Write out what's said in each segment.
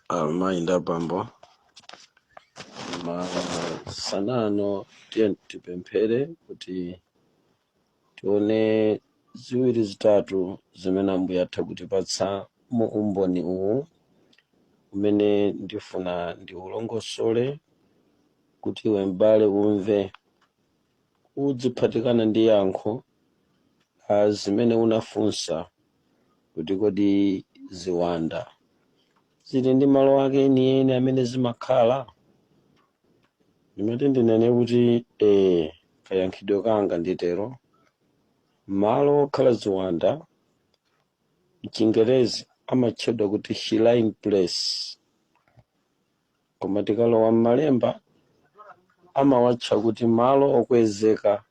Amayi ndi abambo, masana ano tiye tipemphere kuti tione ziwiri zitatu zimene Ambuye atha kutipatsa mu umboni uwu umene ndifuna ndiulongosole kuti iwe m'bale umve, udziphatikana ndi yankho la zimene unafunsa kuti kodi ziwanda zili ndi malo ake enieni amene zimakhala? Ndimati ndinene kuti kayankhidwe kanga nditero: malo okhala ziwanda mchingerezi amatchedwa kuti shrine place, koma tikalowa m'malemba amawatcha kuti malo okwezeka,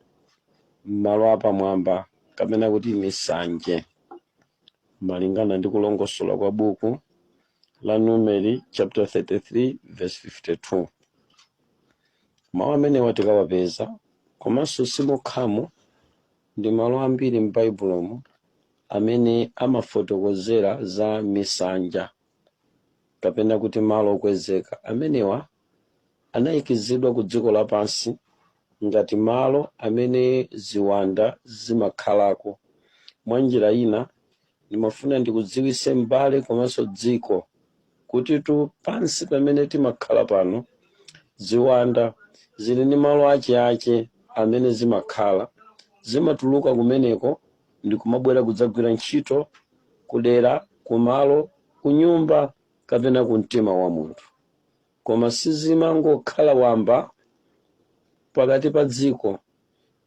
malo apamwamba, kapena kuti misanje, malingana ndi kulongosola kwa buku la Numeri chapter 33 verse 52. Mawu amenewa tikawapeza, komanso simokhamu, ndi malo ambiri m'Baibulomu amene amafotokozera za misanja kapena kuti malo okwezeka. Amenewa anayikizidwa ku dziko lapansi ngati malo amene ziwanda zimakhalako. Mwa njira ina, ndimafuna ndikudziwise m'bale komanso dziko kuti tu pansi pamene timakhala pano, ziwanda zili ndi malo acheache amene zimakhala, zimatuluka kumeneko ndi kumabwera kudzagwira ntchito kudera, kumalo, kunyumba kapena ku mtima wa munthu, koma sizimangokhala wamba pakati pa dziko.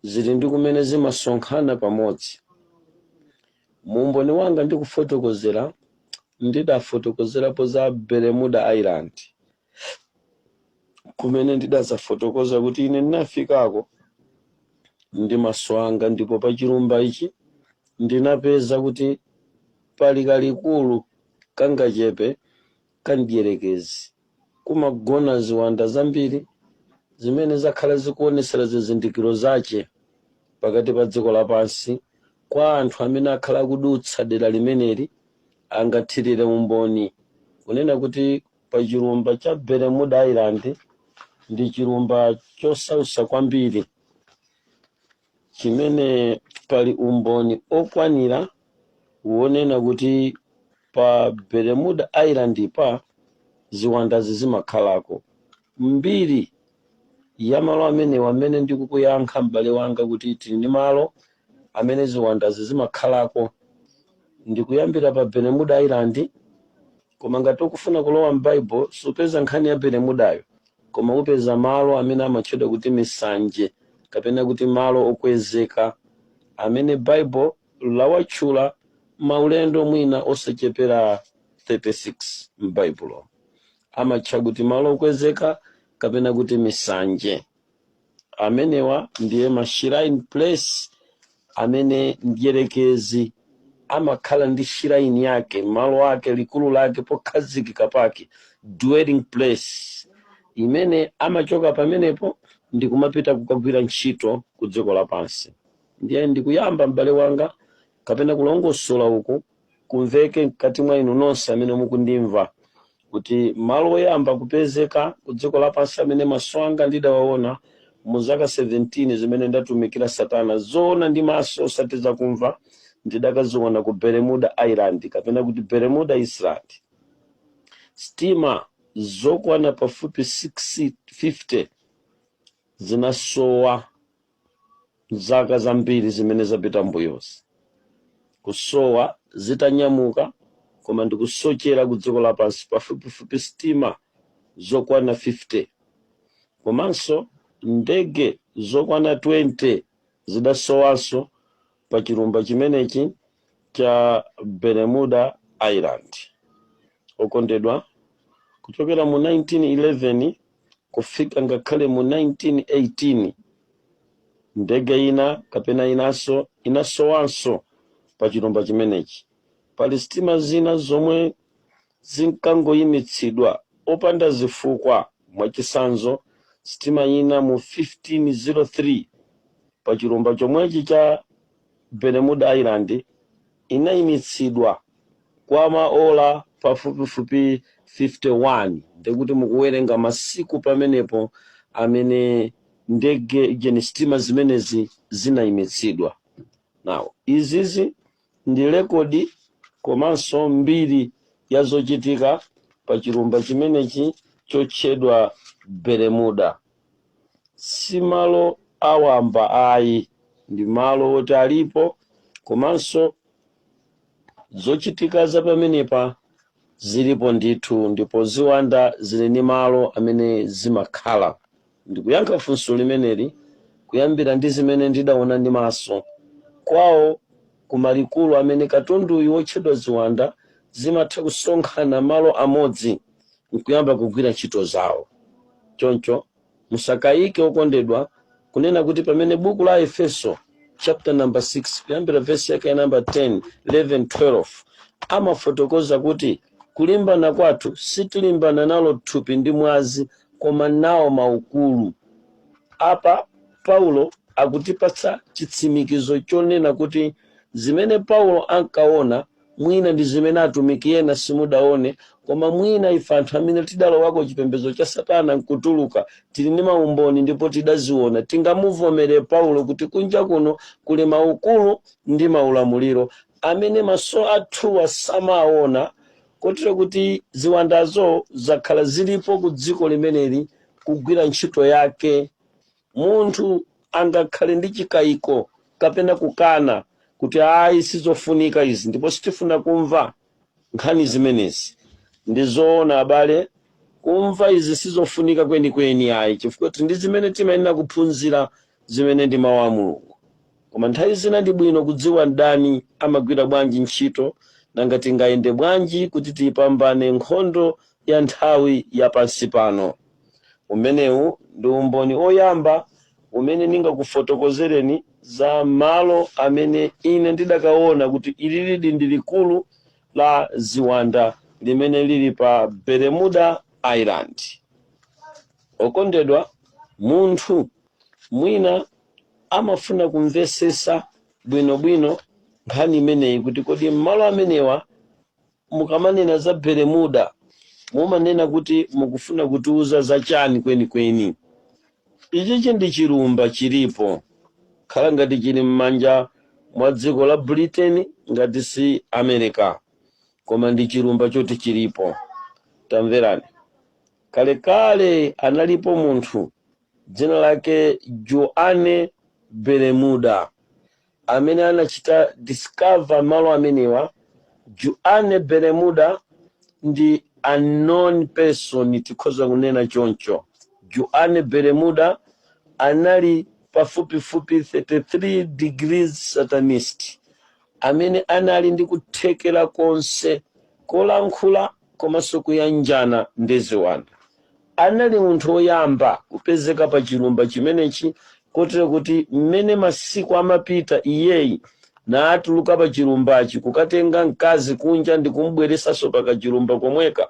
Zili ndi kumene zimasonkhana pamodzi. Muumboni wanga ndikufotokozera, ndidafotokozerapo za Bermuda Island, kumene ndidazafotokoza kuti ine ndinafikako ndi maso anga, ndipo pa chilumba ichi ndinapeza kuti pali kalikulu kangachepe kamdierekezi, kumagona ziwanda zambiri zimene zakhala zikuonesera zizindikiro zace pakati pa dziko lapansi. Kwa anthu amene akhala akudutsa dera limeneli, angathirire umboni kunena kuti pa chilumba cha Bermuda Island ndi chilumba chosausa kwambiri chimene pali umboni okwanira wonena kuti pa Bermuda Island pa ziwandazi zimakhalako. Mbiri ya malo amenewa amene ndikukuyankha, m'bale wanga, kuti tili ndi malo amene ziwandazi zimakhalako, ndikuyambira pa Bermuda Island. Koma ngati ukufuna kulowa m'Bible, supeza nkhani ya Bermudayo, koma upeza malo amene amatchedwa kuti misanje kapena kuti malo okwezeka amene Bible lawatchula maulendo mwina osachepera 36 m'Baibulo, amatcha kuti malo okwezeka kapena kuti misanje. Amenewa ndiye ma shrine place amene mdierekezi amakhala ndi shrine yake, malo ake, likulu lake, pokhazikika pake, dwelling place, imene amachoka pamenepo ndi kumapita kukagwira ntchito ku dziko lapansi. Ndiye ndikuyamba, m'bale wanga, kapena kulongosola uku kumveke mkati mwa inu nonse amene mukundimva, kuti malo oyamba kupezeka ku dziko lapansi amene maso anga ndidawaona mu zaka 17 zimene ndatumikira Satana, zoona ndi maso osati zakumva, ndidakaziona ku Bermuda Island kapena kuti Bermuda Island. Sitima zokwana pafupi 650 zinasowa zaka zambiri zimene zapita mbuyozi, kusowa zitanyamuka koma ndikusochera ku dziko lapansi, pafupifupi sitima zokwana 50, komanso ndege zokwana 20 zidasowanso pa chilumba chimenechi cha Bermuda Island. Okondedwa, kuchokera mu 1911 kufika ngakhale mu 1918, ndege ina kapena inanso inasowanso pa chilumba chimenechi. Pali sitima zina zomwe zinkangoyimitsidwa opanda zifukwa. Mwachitsanzo, sitima ina mu 1503 pa chilumba chomwechi cha Bermuda Island inayimitsidwa kwa maola pafupifupi 51, ndikuti mukuwerenga masiku pamenepo amene ndege jeni sitima zimenezi zinayimitsidwa. Now, izizi ndi rekodi komanso mbiri ya zochitika pa chilumba chimenechi chotchedwa Bermuda. Si malo awamba ayi, ndi malo oti alipo, komanso zochitika za pamenepa zilipo ndithu, ndipo ziwanda zili ndi malo amene zimakhala. Ndikuyankha funso limeneli kuyambira ndi zimene ndidaona ndi maso kwawo kumalikulu amene katunduyu wotchedwa ziwanda zimatha kusonkhana malo amodzi nkuyamba kugwira ntchito zawo. Choncho musakayike, okondedwa, kunena kuti pamene buku la Efeso chapter number 6 kuyambira verse yake ya number 10, 11, 12 amafotokoza kuti kulimbana kwathu sitilimbana nalo thupi ndi mwazi, koma nawo maukulu. Apa Paulo akutipatsa chitsimikizo chonena kuti zimene Paulo ankaona mwina ndi zimene atumiki ena simudaone, koma mwina ife anthu amene tidalowako chipembedzo cha Satana nkutuluka tili ndi maumboni ndipo tidaziona. Tingamuvomere Paulo kuti kunja kuno kuli maukulu ndi maulamuliro amene maso athuwa samaona, kotero kuti ziwandazo zakhala zilipo ku dziko limeneli kugwira ntchito yake. Munthu angakhale ndi chikayiko kapena kukana kuti ayi, sizofunika izi ndipo sitifuna kumva nkhani zimenezi. Ndi zoona, abale, kumva izi sizofunika kwenikweni ayi, chifukwa ndi zimene timayenera kuphunzira, zimene ndi mawu a Mulungu. Koma nthawi zina ndi bwino kudziwa mdani amagwira bwanji ntchito, nanga tingayende bwanji kuti tiyipambane nkhondo ya nthawi ya pansi pano. Umenewu ndi umboni oyamba umene ndingakufotokozereni za malo amene ine ndidakaona kuti ililidi ndi likulu la ziwanda limene lili pa Bermuda Island. Okondedwa, munthu mwina amafuna kumvesesa bwinobwino nkhani imeneyi kuti kodi malo amenewa, mukamanena za Bermuda, mumanena kuti mukufuna kutiuza za chani kwenikweni? Ichichi ndi chilumba chilipo, khala ngati chili m'manja mwa dziko la Britain, ngati si America, koma ndi chilumba choti chilipo. Tamverani, kalekale analipo munthu dzina lake Joane Bermuda amene anachita discover malo amenewa. Joane Bermuda ndi unknown person, tikhoza kunena choncho. Joane Bermuda anali pafupifupi 33 degrees satanist amene anali ndi kuthekera konse kolankhula komanso kuyanjana ndi ziwanda. Anali munthu woyamba kupezeka pa chilumba chimenechi, kotero kuti mmene masiku amapita, iyeyi naatuluka pa chilumbachi kukatenga mkazi kunja ndi kumubweresanso pakachilumba komweka,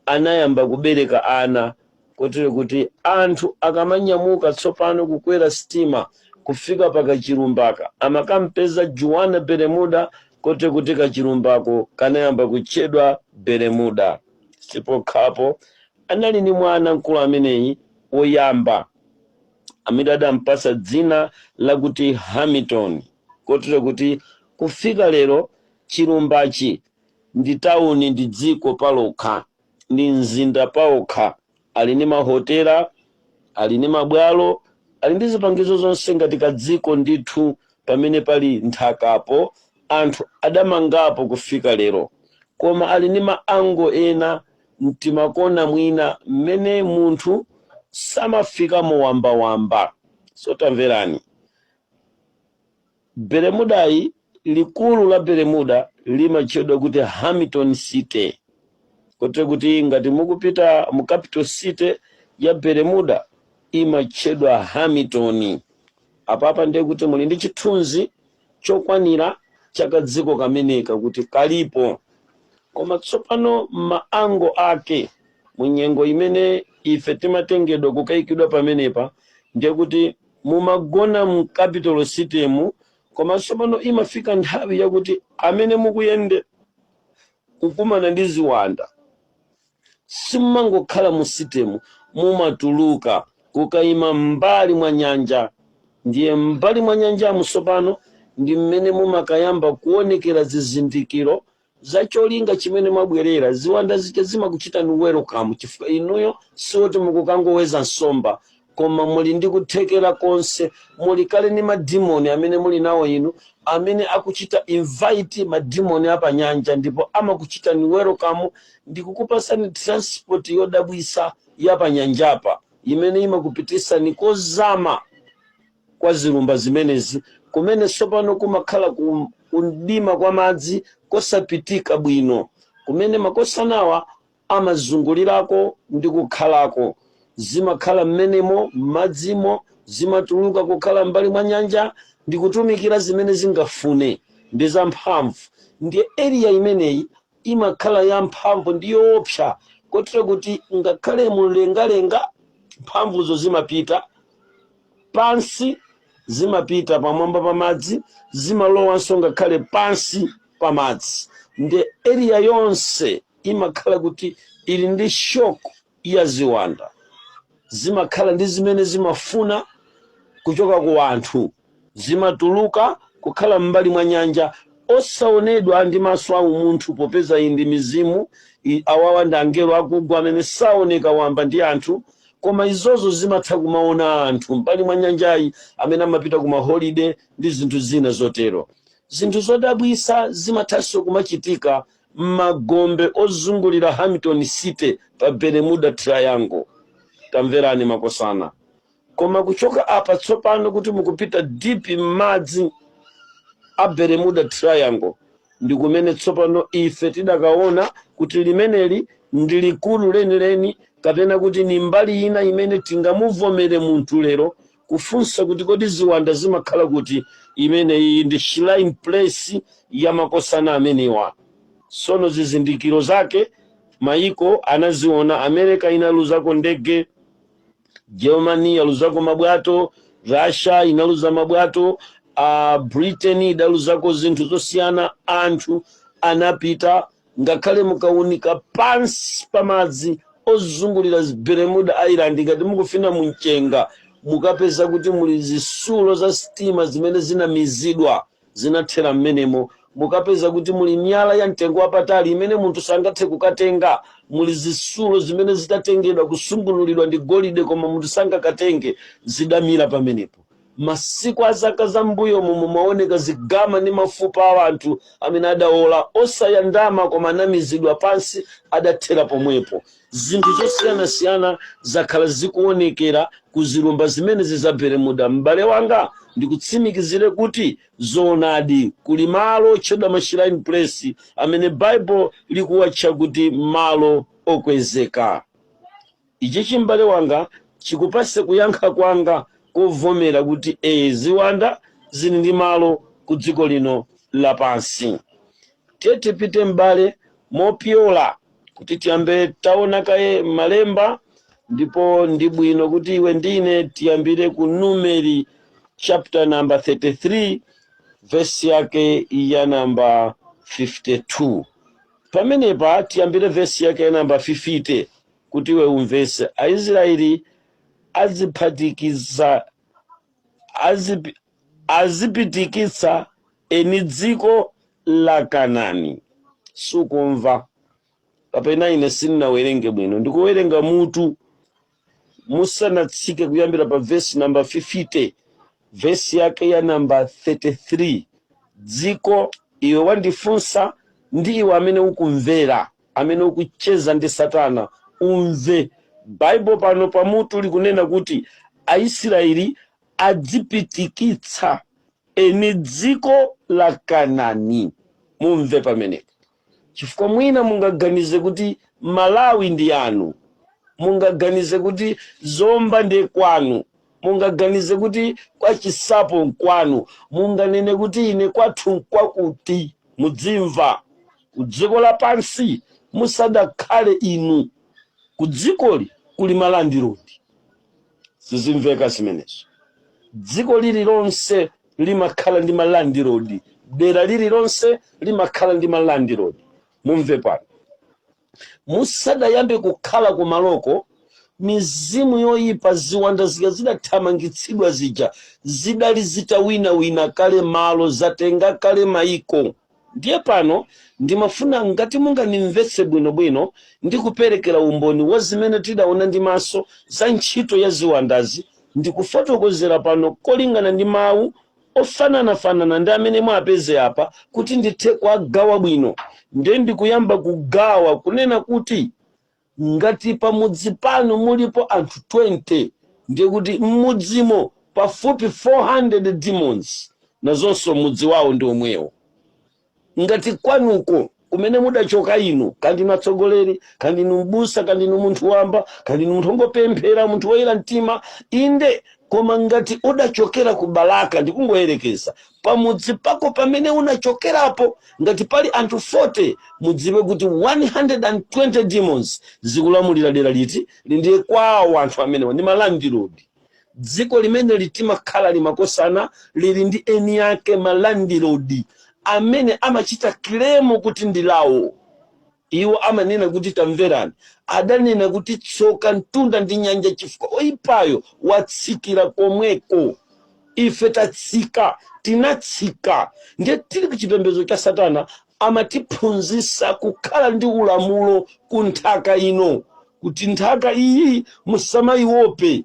anayamba kubereka ana, kotero kuti anthu akamanyamuka tsopano kukwera sitima kufika pakachilumbaka amakampeza Juana Bermuda, kotero kuti kachilumbako kanayamba kutchedwa Bermuda. Sipokhapo, anali ndi mwana mkulu ameneyi woyamba amene adampasa dzina lakuti Hamilton, kotero kuti kufika lero chilumbachi ndi tawuni, ndi dziko palokha, ndi mzinda paokha. Ali ndi mahotela, ali ndi mabwalo, ali ndi zipangizo zonse ngati kadziko ndithu. Pamene pali nthakapo anthu adamangapo kufika lero, koma ali ndi maango ena mtimakona mwina mmene munthu samafikamo wambawamba. So tamverani, Beremudayi, likulu la Beremuda limatchedwa kuti Hamilton City, kotero kuti ngati mukupita mu capital city ya Beremuda imatchedwa Hamilton. Apapa ndiye kuti muli ndi chithunzi chokwanira chakadziko kameneka kuti kalipo. Koma tsopano maango ake, mu nyengo imene ife timatengedwa kukayikidwa pamenepa, ndiye kuti mumagona mu capital city mu. Koma tsopano imafika nthawi yakuti amene mukuyende Kukumana ndi ziwanda, simumangokhala mu sitemu, mumatuluka kukayima mbali mwa nyanja. Ndiye mbali mwa nyanjamo tsopano ndi mmene mumakayamba kuonekera zizindikiro za cholinga chimene mwabwerera. Ziwanda zija zimakuchitani welcome, chifukwa inuyo siwoti mukukangoweza nsomba, koma muli ndi kuthekera konse, muli kale ndi madimoni amene muli nawo inu, amene akuchita invite madimoni apanyanja, ndipo amakuchitani welcome ndi kukupasani transport yodabwisa yapanyanjapa imene imakupitisani kozama kwa zilumba zimenezi, kumene tsopano kumakhala kumdima kwa madzi kosapitika bwino, kumene makosanawa amazungulirako ndi kukhalako. Zimakhala mmenemo m'madzimo, zimatuluka kukhala mbali mwa nyanja ndi kutumikira zimene zingafune ndi zamphamvu. Ndiye area imeneyi imakhala yamphamvu ndi yoopsa, kotero kuti ngakhale mumlengalenga mphamvuzo zimapita pansi, zimapita pamwamba pa madzi, zimalowanso ngakhale pansi pa madzi. Ndi area yonse imakhala kuti ili ndi shock ya ziwanda. Zimakhala ndi zimene zimafuna kuchoka ku anthu, zimatuluka kukhala m'mbali mwa nyanja osaonedwa ndi maso a umunthu, popeza iyi ndi mizimu. Awawa ndi angelo akugwa amene saoneka wamba ndi anthu, koma izozo zimatha kumaona anthu m'mbali mwa nyanjayi amene amapita ku ma holiday ndi zinthu zina zotero. Zinthu zodabwisa zimathanso kumachitika m'magombe ozungulira Hamilton City pa Bermuda Triangle. Tamverani makosana, koma kuchoka apa tsopano kuti mukupita deep m'madzi a Bermuda Triangle, ndi kumene tsopano ife tidakaona kuti limeneli ndi likulu lenileni, kapena kuti ni mbali ina imene tingamuvomere munthu lero kufunsa kuti, "Kodi ziwanda zimakhala kuti?" Imene iyi ndi shrine place ya makosana amenewa. Sono zizindikiro zake maiko anaziona. America inaluzako ndege, Germany yaluzako mabwato, Russia inaluza mabwato, Britain idaluzako zinthu zosiyana. Anthu anapita, ngakhale mukaunika pansi pamadzi ozungulira Bermuda Island, ngati mukufina mumchenga, mukapeza kuti muli zisulo za sitima zimene zinamizidwa, zinathera mmenemo. Mukapeza kuti muli miyala ya mtengo wapatali imene munthu sangathe kukatenga. Muli zisulo zimene zitatengedwa, kusungunulidwa ndi golide, koma munthu sangakatenge, zidamira pamenepo. Masiku a zaka za mbuyomo mumaoneka zigama ndi mafupa a anthu amene adaola osayandama, koma anamizidwa pansi, adathera pomwepo. Zinthu zosiyanasiyana zakhala zikuonekera ku zilumba zimene za Bermuda. M'bale wanga, ndikutsimikizire kuti zoonadi kuli malo otchedwa ma shrine place amene Bible likuwatcha kuti malo okwezeka. Ichi, chimbale wanga, chikupase kuyankha kwanga kovomera kuti ee, ziwanda zili ndi malo ku dziko lino lapansi. Tiye tipite, m'bale, mopyola kuti tiyambe taona kaye malemba, ndipo ndi bwino kuti iwe ndine tiyambire ku Numeri chapter number 33, verse yake ya namba 52. Pamenepa tiyambire verse yake ya namba 50 kuti iwe umvese. Aisraeli aziphatikiza azipitikitsa eni dziko la Kanani. Sukumva kapena ine sindinawerenge bwino? Ndikuwerenga mutu musanatsike kuyambira pa vesi namba 50, vesi yake ya namba 33. Dziko, iwe wandifunsa ndi iwe amene ukumvera, amene ukucheza ndi satana, umve Baibo pano pamutu likunena kuti Aisraeli adzipitikitsa eni dziko la Kanani. Mumve pamenepo, chifukwa mwina mungaganize kuti Malawi ndi yanu, mungaganize kuti Zomba ndi kwanu, mungaganize kuti kwa Chisapo nkwanu, munganene kuti ine kwathu nkwakuti. Mudzimva, ku dziko lapansi musadakhale inu, ku dzikoli kuli ma landlord. Sizimveka zimenezo. Dziko lililonse limakhala ndi ma landlord, dera lililonse limakhala ndi ma landlord. Mumve pano, musadayambe kukhala kumaloko, mizimu yoyipa, ziwanda zija zidathamangitsidwa zija, zidali zitawinawina kale malo, zatenga kale maiko. Ndiye pano ndimafuna ngati munganimvetse bwinobwino ndi kuperekera umboni wa zimene tidaona ndi maso za ntchito ya ziwandazi. Ndikufotokozera pano kolingana ndi mawu ofananafanana ndi amene mwapeze apa, kuti ndithe kuagawa bwino. Ndiye ndikuyamba kugawa kunena kuti ngati pamudzi pano mulipo anthu 20, ndiye kuti m'mudzimo pafupi 400 demons nazonso mudzi wawo ndi omwewo. Ngati kwanuko kumene mudachoka inu, kandinu atsogoleri, kandinu mbusa, kandinu munthu wamba, kandinu munthu wongopemphera, munthu woyera mtima, inde, koma ngati udachokera ku Balaka, ndikungoyerekeza, pamudzi pako pamene unachokerapo ngati pali anthu 40, mudziwe kuti 120 demons zikulamulira dera liti lindiye kwawo. Anthu amenewa ndi malandlord. Dziko limene litimakhala limakosana lili ndi eni ake, malandlord amene amachita claim kuti ndi lawo. Iwo amanena kuti, tamverani, adanena kuti tsoka mtunda ndi nyanja, chifukwa oyipayo watsikira komweko. Ife tatsika, tinatsika, ndiye tili ku chipembedzo cha satana. Amatiphunzitsa kukhala ndi ulamulo ku nthaka ino, kuti nthaka iyi musamaiope,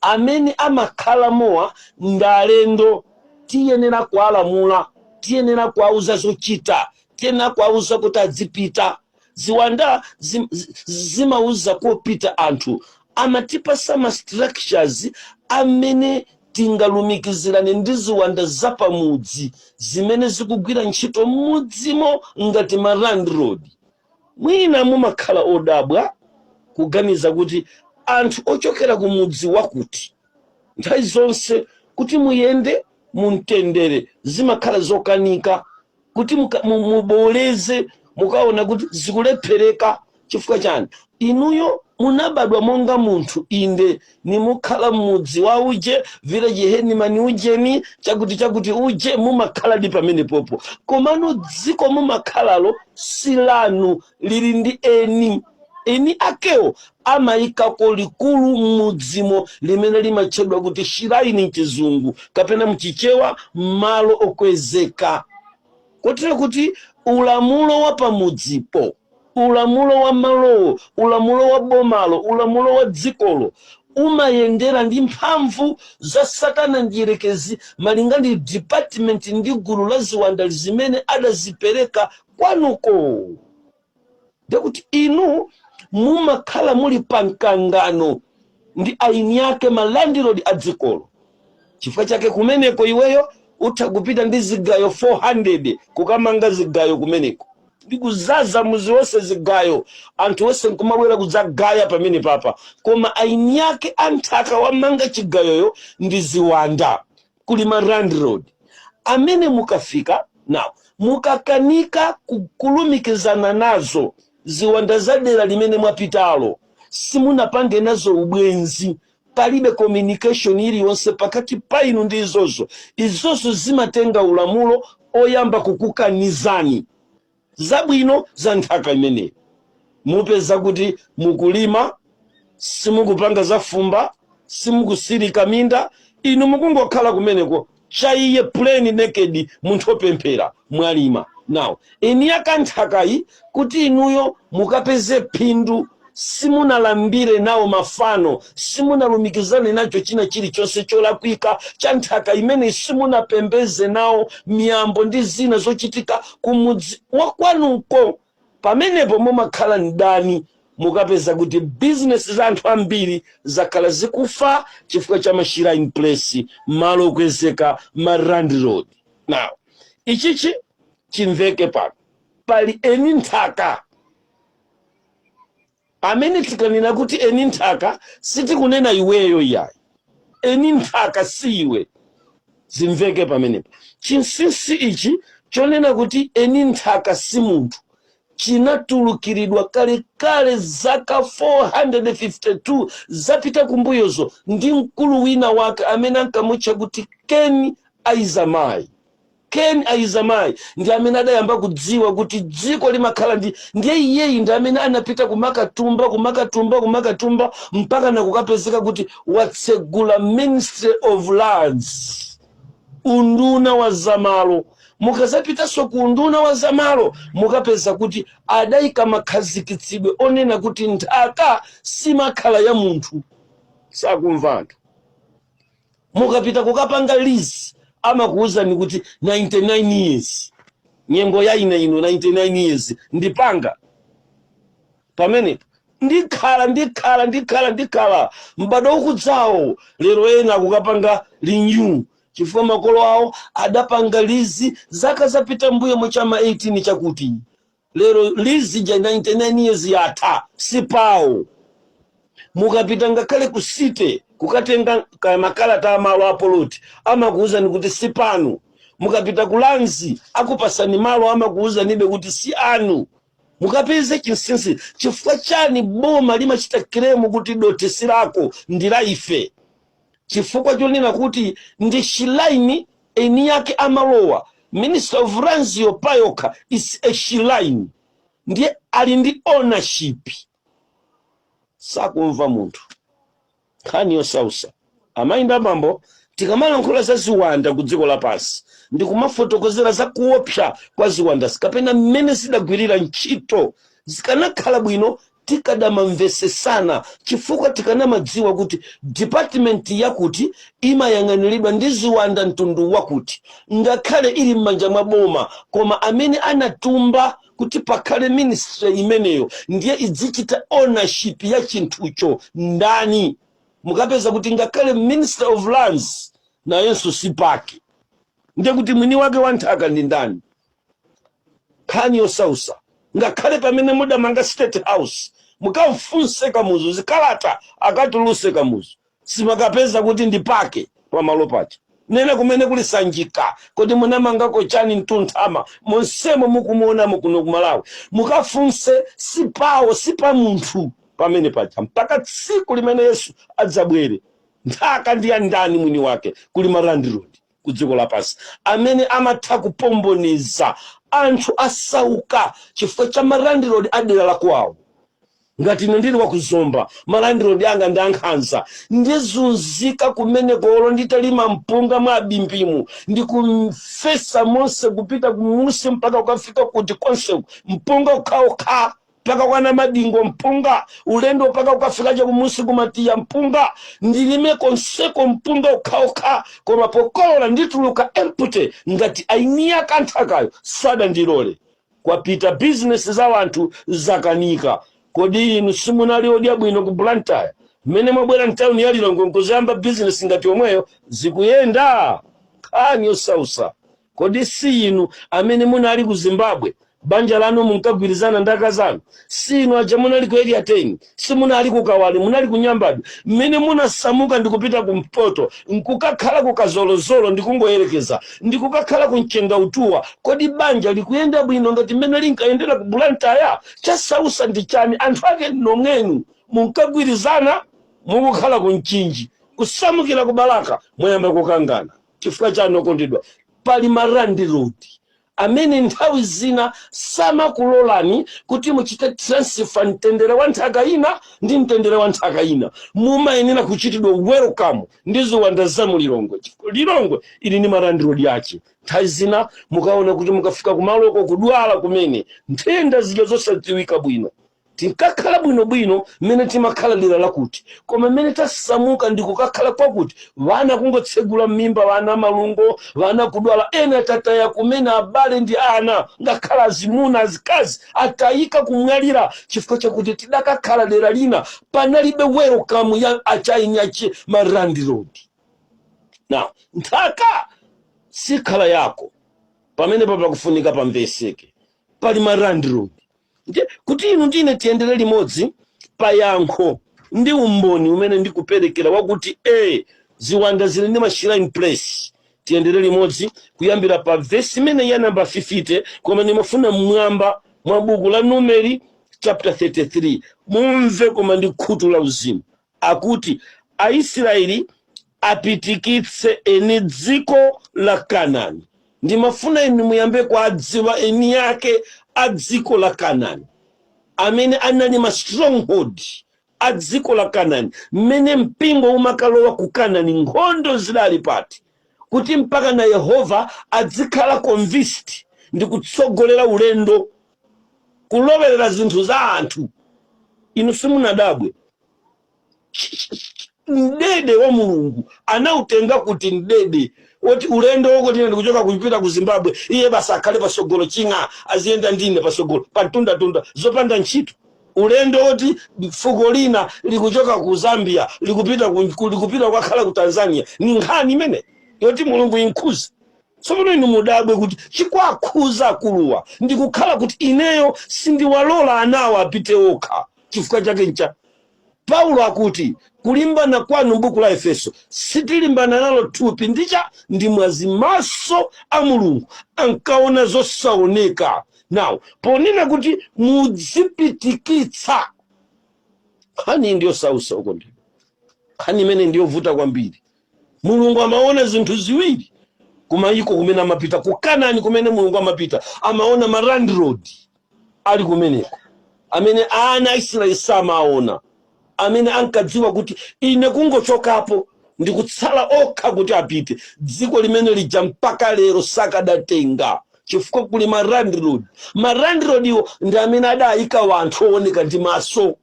amene amakhala mowa ndi alendo, tiyenera kuwalamula, tiyenera kuwauza zochita, tiyenera kuwauza kuti adzipita. Ziwanda zimauza kopita anthu. Amatipasa ma structures amene tingalumikizirane ndi ziwanda zapamudzi zimene zikugwira ntchito m'mudzimo ngati ma landlord. Mwina mumakhala odabwa kuganiza kuti anthu ochokera ku mudzi wakuti, nthawi zonse kuti muyende mumtendere zimakhala zokanika, kuti muboleze, mukaona kuti zikulephereka. Chifukwa chani? Inuyo munabadwa monga munthu, inde, nimukhala m'mudzi wa uje, village headman ujeni, chakuti chakuti uje, mumakhaladi pamene popo. Komano dziko mumakhalalo si lanu, lili ndi eni. Eni akewo amayikako likulu m'mudzimo limene limatchedwa kuti shrine mchizungu kapena mchichewa malo okwezeka, kotero kuti ulamulo wa pamudzipo, ulamulo wa malowo, ulamulo wa bomalo, ulamulo wa dzikolo umayendera ndi mphamvu za satana ndiyerekezi, malinga ndi department ndi gulu la ziwanda zimene adazipereka kwanuko. Ndekuti inu mumakhala muli pamkangano ndi aini ake, malandlord a dzikolo. Chifukwa chake kumeneko iweyo utha kupita ndi zigayo 400, kukamanga zigayo kumeneko ndi kuzaza muzi wonse zigayo, anthu onse nkumabwera kudzagaya pamene papa. Koma aini ake anthaka wamanga chigayoyo ndi ziwanda. Kuli ma landlord amene mukafika now, mukakanika kulumikizana nazo ziwanda za dera limene mwapitalo, simunapange nazo ubwenzi, palibe communication iliyonse pakati pa inu ndi izozo, izozo zimatenga ulamulo oyamba kukukanizani zabwino za nthaka imeneyi. Mupeza kuti mukulima, simukupanga za fumba, simukusirika minda, inu mukungokhala kumeneko chaiye, plain naked, munthu opemphera. Mwalima now, eni yakanthakayi, kuti inuyo mukapeze phindu, simunalambire nawo mafano, simunalumikizane nacho china chilichonse cholakwika cha nthaka imene, simunapembeze nawo miyambo ndi zina zochitika kumudzi wakwanuko. Pamenepo mumakhala mdani. Mukapeza kuti bizinesi za anthu ambiri zakhala zikufa chifukwa cha ma shrine place, malo okwezeka, ma landlord. Now ichichi chimveke pano, pali eni nthaka amene, tikanena kuti eni nthaka, sitikunena iweyo iyayi. Eni nthaka si iwe, zimveke pamenepo. Chinsinsi ichi chonena kuti eni nthaka si munthu chinatulukiridwa kalekale, zaka 452 zapita kumbuyozo, ndi mkulu wina wake amene ankamutcha kuti Ken Aizamai. Ken Aizamai ndi amene adayamba kudziwa kuti dziko limakhala ndi, ndiye iyeyi ndi amene anapita kumakatumba, kumakatumba, kumakatumba, mpaka nakukapezeka kuti watsegula Ministry of Lands, unduna wa zamalo. Mukazapitanso ku unduna wa zamalo, mukapeza kuti adayika makhazikitsidwe onena kuti nthaka simakhala ya munthu. Sakumva anthu. Mukapita kukapanga lease, amakuwuzani kuti 99 years. Nyengo ya ine ino, 99 years ndipanga pamenepo, ndikhala, ndikhala, ndikhala, ndikhala m'bado ukudzawo. Lero ena akukapanga renew chifukwa makolo awo adapanga lease zaka zapita mbuyo muchama 18 chakuti lero lease ja 99 years yatha, sipawo. Mukapita ngakhale ku city kukatenga makalata amalo apoloti, amakuwuzani kuti sipanu. Mukapita ku Lands, akupasani malo, amakuwuzanibe kuti si anu. Mukapeze chinsinsi, chifukwa chani boma limachita claim kuti dothi si lako, ndi la ife? Chifukwa chonena kuti ndi shrine, eni yake amalowa. Minister of Lands yo payokha is a shrine, ndiye ali ndi ownership. Sakumva munthu. Nkhani yosausa, amayi ndi abambo, tikamalankhula za ziwanda ku dziko lapansi, ndikumafotokozera za kuopsa kwa ziwandasi kapena mmene zidagwirira ntchito, zikanakhala bwino tikadamamvesesana, chifukwa tikanamadziwa kuti department yakuti imayang'aniridwa ndi ziwanda mtundu wakuti. Ngakhale ili m'manja mwa boma, koma amene anatumba kuti pakhale ministry imeneyo ndiye idzichita ownership ya chinthucho ndani? Mukapeza kuti ngakhale Minister of Lands nayenso sipake. Ndiye kuti mwini wake wa nthaka ndi ndani? Nkhani yosausa. Ngakhale pamene mudamanga State House, mukamfunse Kamuzu, zikalata akatuluse Kamuzu, simakapeza kuti ndi pake pamalo pacha. Nena kumene kuli Sanjika, kodi munamangako chani? Mtunthama monsemo mukumuonamo kuno kumalawi, mukafunse, sipawo, sipa munthu pamene paja mpaka tsiku limene Yesu adzabwere. Nthaka ndi ya ndani mwini wake? Kuli ma landlord ku dziko lapansi amene amatha kupomboneza anthu asauka chifukwa cha ma landlord adera la kwawo. Ngati ine ndili wakuzomba, ma landlord anga ndi ankhanza, ndizunzika kumene kolo. Nditalima mpunga mwa abimbimu, ndikumfesa monse kupita kumusi mpaka kukafika kuti konseku, mpunga ukhaokha, mpaka kwana Madingo mpunga, ulendo mpaka ukafika chakumusi kumatiya mpunga, ndilime konseko mpunga ukhaokha, koma pokolola ndituluka empty ngati ainiya kanthakayo sadandilole. Kwapita bizinesi za wanthu zakanika. Kodi inu simunali odya bwino ku Blantyre? Mmene mwabwera mtawuni ya Lilongwe nkuzayamba bizinesi ngati yomweyo, zikuyenda? Nkhani yosausa. Kodi si inu amene munali ku Zimbabwe, banja lanu munkagwirizana ndi akazanu? Si inu aja munali ku Area 10? Si munali ku Kawale, munali ku Nyambadwe? Mmene munasamuka ndikupita kumpoto, nkukakhala ku Kazolozolo, ndikungoyerekeza, ndikukakhala ku Mchengautuwa, kodi banja likuyenda bwino ngati mmene linkayendera ku Blantyre? Chasausa ndi chani? Anthu ake nomwenu munkagwirizana mukukhala ku Mchinji, kusamukira ku Balaka mwayamba kukangana. Chifukwa chani, okondedwa? Pali ma landlord amene nthawi zina samakulolani kuti muchite transfer mtendere wa nthaka ina ndi mtendere wa nthaka ina. Mumayenera kuchitidwa welcome ndi ziwanda za mu Lilongwe. Chifukwa Lilongwe ili ndi ma landlord ache. Nthawi zina mukaona kuti mukafika kumaloko, kudwala kumene, nthenda zija zosadziwika bwino. Tinkakhala bwinobwino mmene timakhala dera lakuti, koma mmene tasamuka ndi kukakhala kwakuti, vana kungotsegula m'mimba, vana malungo, vana kudwala, ena tataya kumene abale ndi ana, ngakhala azimuna, azikazi atayika, kumwalira chifukwa chakuti tidakakhala dera lina, panalibe welcome ya achainyache ma landlord. Now nthaka sikhala yako. Pamene papakufunika pamveseke, pali ma landlord. Ndiye kuti inu ndine tiyendere limodzi payankho ndi umboni umene ndikuperekera wakuti ziwanda zili ndi ma shrine place, tiyendere limodzi kuyambira pa vesi imene ya namba 50, koma ndimafuna mmwamba mwa buku la Numeri chapter 33. Mumve koma ndi khutu la uzimu. Akuti Aisraeli apitikitse eni dziko la Kanani. Ndimafuna inu muyambe kuadziwa eni yake a dziko la Kanani, amene anali ma stronghold a dziko la Kanani. Mmene mpingo umakalowa ku Kanani, nkhondo zidali pati kuti mpaka na Yehova adzikhala convinced ndi kutsogolera ulendo, kulowerera zinthu za anthu? Inu simunadabwe? Mdede wa Mulungu anautenga kuti mdede woti ulendo wokoti ine ndikuchoka kupita ku Zimbabwe, iye basi akhale pasogolo, ching'a aziyenda ndine pasogolo pantundatunda zopanda ntchito? Ulendo woti fuko lina likuchoka ku Zambia likupita kukakhala ku Tanzania, ni nkhani imene yoti Mulungu inkhuze? Tsopano inu mudabwe kuti chikwakhuza akuluwa ndikukhala kuti ineyo sindiwalola anawo apite okha. Chifukwa chake ncha Paulo akuti kulimbana kwanu m'buku la Efeso, sitilimbana nalo thupi ndicha ndi mwazi. Maso a Mulungu ankaona zosaoneka. Now, ponena kuti mudzipitikitsa, nkhani ndiyo sausa ukondedwa, nkhani imene ndiyovuta kwambiri. Mulungu amaona zinthu ziwiri kumayiko kumene amapita, ku Kanani kumene Mulungu amapita. Amaona ma landlord ali kumeneko amene ana a Israeli samaona, amene ankadziwa kuti ine kungochokapo ndikutsala okha kuti apite dziko limene lija, mpaka lero sakadatenga, chifukwa kuli ma landlord. Ma landlord iwo ndi amene adayika wanthu ooneka ndi maso,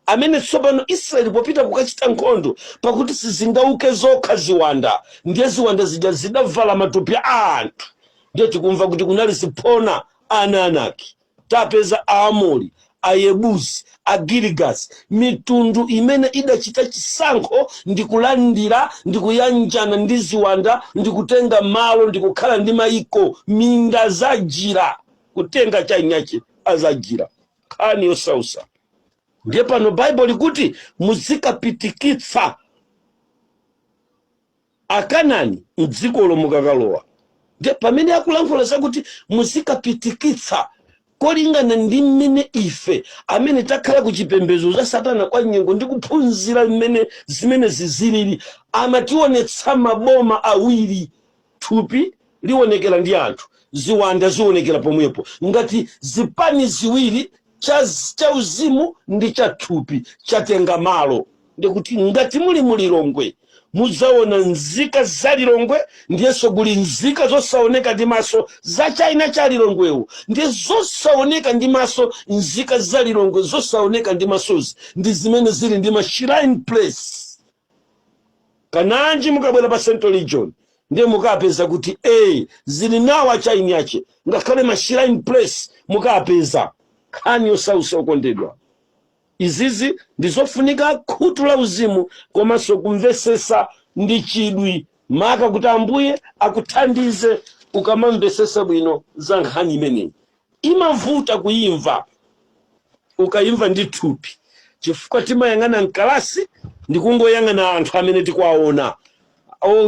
amene tsopano Israeli popita kukachita nkhondo, pakuti sizingauke zokha ziwanda, ndiye ziwanda zija zidavala matupi a anthu. Ndiye tikumva kuti kunali ziphona, ana Anaki, tapeza Aamori, Ayebusi, Agirigasi, mitundu imene idachita chisankho ndi kulandira ndi kuyanjana ndi ziwanda ndi kutenga malo ndi kukhala ndi maiko, minda zajira, kutenga chainyache azajira. Nkhani yosausa. Ndiye pano Baibulo likuti muzikapitikitsa Akanani mdzikolo mukakalowa. Ndiye pamene akulankhula zakuti muzikapitikitsa, kolingana ndi mmene ife amene takhala ku chipembedzo cha satana kwa nyengo ndi kuphunzira mmene zimene zizilili, amationetsa maboma awiri: thupi liwonekera ndi anthu, ziwanda zionekera pomwepo, ngati zipani ziwiri, cha uzimu ndi cha thupi chatenga malo. Ndikuti ngati muli mulilongwe, mudzaona nzika za Lilongwe, ndiyenso kuli nzika zosaoneka ndi maso za china cha Lilongwewo. Ndiye zosaoneka ndi maso, nzika za Lilongwe zosaoneka ndi masozi, ndi zimene zili ndi ma shrine place. Kananji mukabwera pa Central Region, ndiye mukapeza kuti zili nawo achaini ache, ngakhale ma shrine place mukapeza. Nkhani yosausa, okondedwa. Izizi ndizofunika khutu la uzimu komanso kumvesesa ndi chidwi, maka kuti Ambuye akuthandize ukamamvesesa bwino za nkhani imeneyi. Imavuta kuyimva ukayimva ndi thupi, chifukwa timayang'ana mkalasi ndikungoyang'ana anthu amene tikuwaona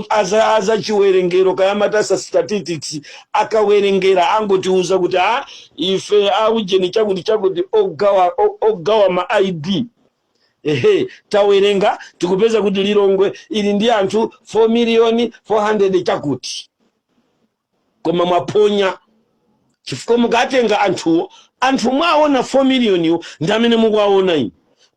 aza chiwerengero, kayamatasa statistics, akawerengera angotiuza kuti a ife aujeni chakuti chakuti, ogawa ma ID, ehe, tawerenga tikupeza kuti Lilongwe ili ndi anthu 4 miliyoni 400 chakuti. Koma mwaponya, chifukwa mukatenga anthuwo, anthu mwaona 4 miliyoniwo ndi amene mukuwaona inu,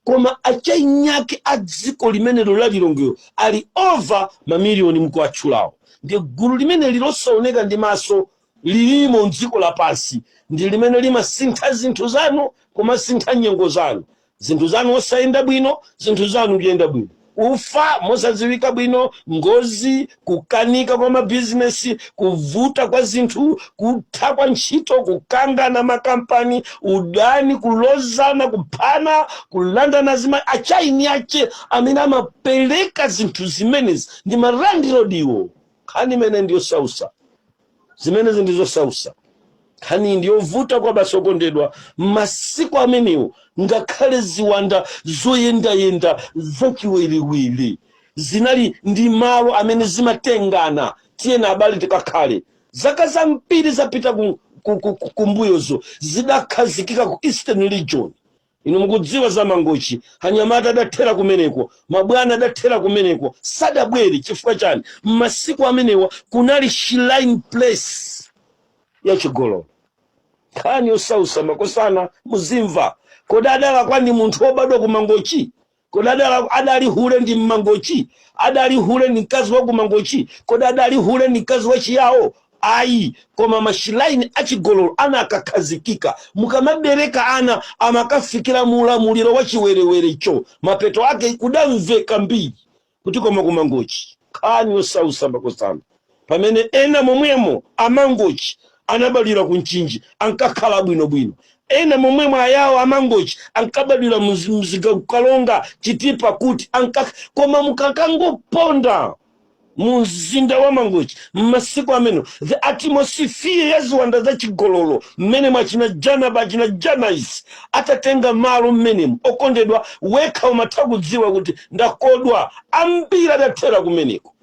koma achainyake a dziko limenelo la Lilongweyo ali over mamiliyoni mukuwatchulawo. Ndi gulu limene lilosaoneka ndi maso lilimo mdziko lapansi, ndi limene limasintha zinthu zanu, kumasintha nyengo zanu, zinthu zanu osayenda bwino, zinthu zanu kuyenda bwino, ufa mosadziwika bwino, ngozi, kukanika kwa mabizinesi, kuvuta kwa zinthu, kutha kwa ntchito, kukangana makampani, udani, kulozana, kuphana, kulandana zima. Achaini ache amene amapereka zinthu zimenezi ndi ma landlord iwo. Nkhani imene ndiyosausa, zimenezi ndizosausa, nkhani ndiyovuta kwa basi, okondedwa. Masiku amenewo ngakhale ziwanda zoyendayenda zachiwiriwiri zinali ndi malo amene zimatengana: tiyena abale tikakhale. Zaka zambiri zapita kumbuyozo zidakhazikika ku Eastern Region. Inu mukudziwa za Mangochi, anyamata adathera kumeneko, mabwana adathera kumeneko, sadabwere. Chifukwa chani? Mmasiku amenewa kunali shrine place ya chigololo. Nkhani yosausa, makosana, muzimva. Kodi adalakwa ndi munthu wobadwa ku Mangochi? Kodi adali hule ndi Mmangochi? Adali hule ndi mkazi wa ku Mangochi? Kodi adali hule ndi mkazi wa Chiyawo? Ayi, koma ma shrine achigololo anakakhazikika. Mukamabereka ana, amakafikira mulamuliro wa chiwerewerecho. Mapeto ake kudamveka mbiri kuti koma kuMangochi. Nkhani yosausa, makosana, pamene ena momwemo aMangochi anabadwira ku Mchinji ankakhala bwinobwino, ena momwemo Ayawo aMangochi ankabadwira mzikalonga Chitipa kuti anka, koma mukakangoponda mu mzinda wa Mangochi mmasiku amene, the atmosphere ya ziwanda za chigololo mmene mwachina Janaba, achina Janais atatenga malo mmenemo, okondedwa, wekha umatha kudziwa kuti ndakodwa. Ambiri adathera kumeneko.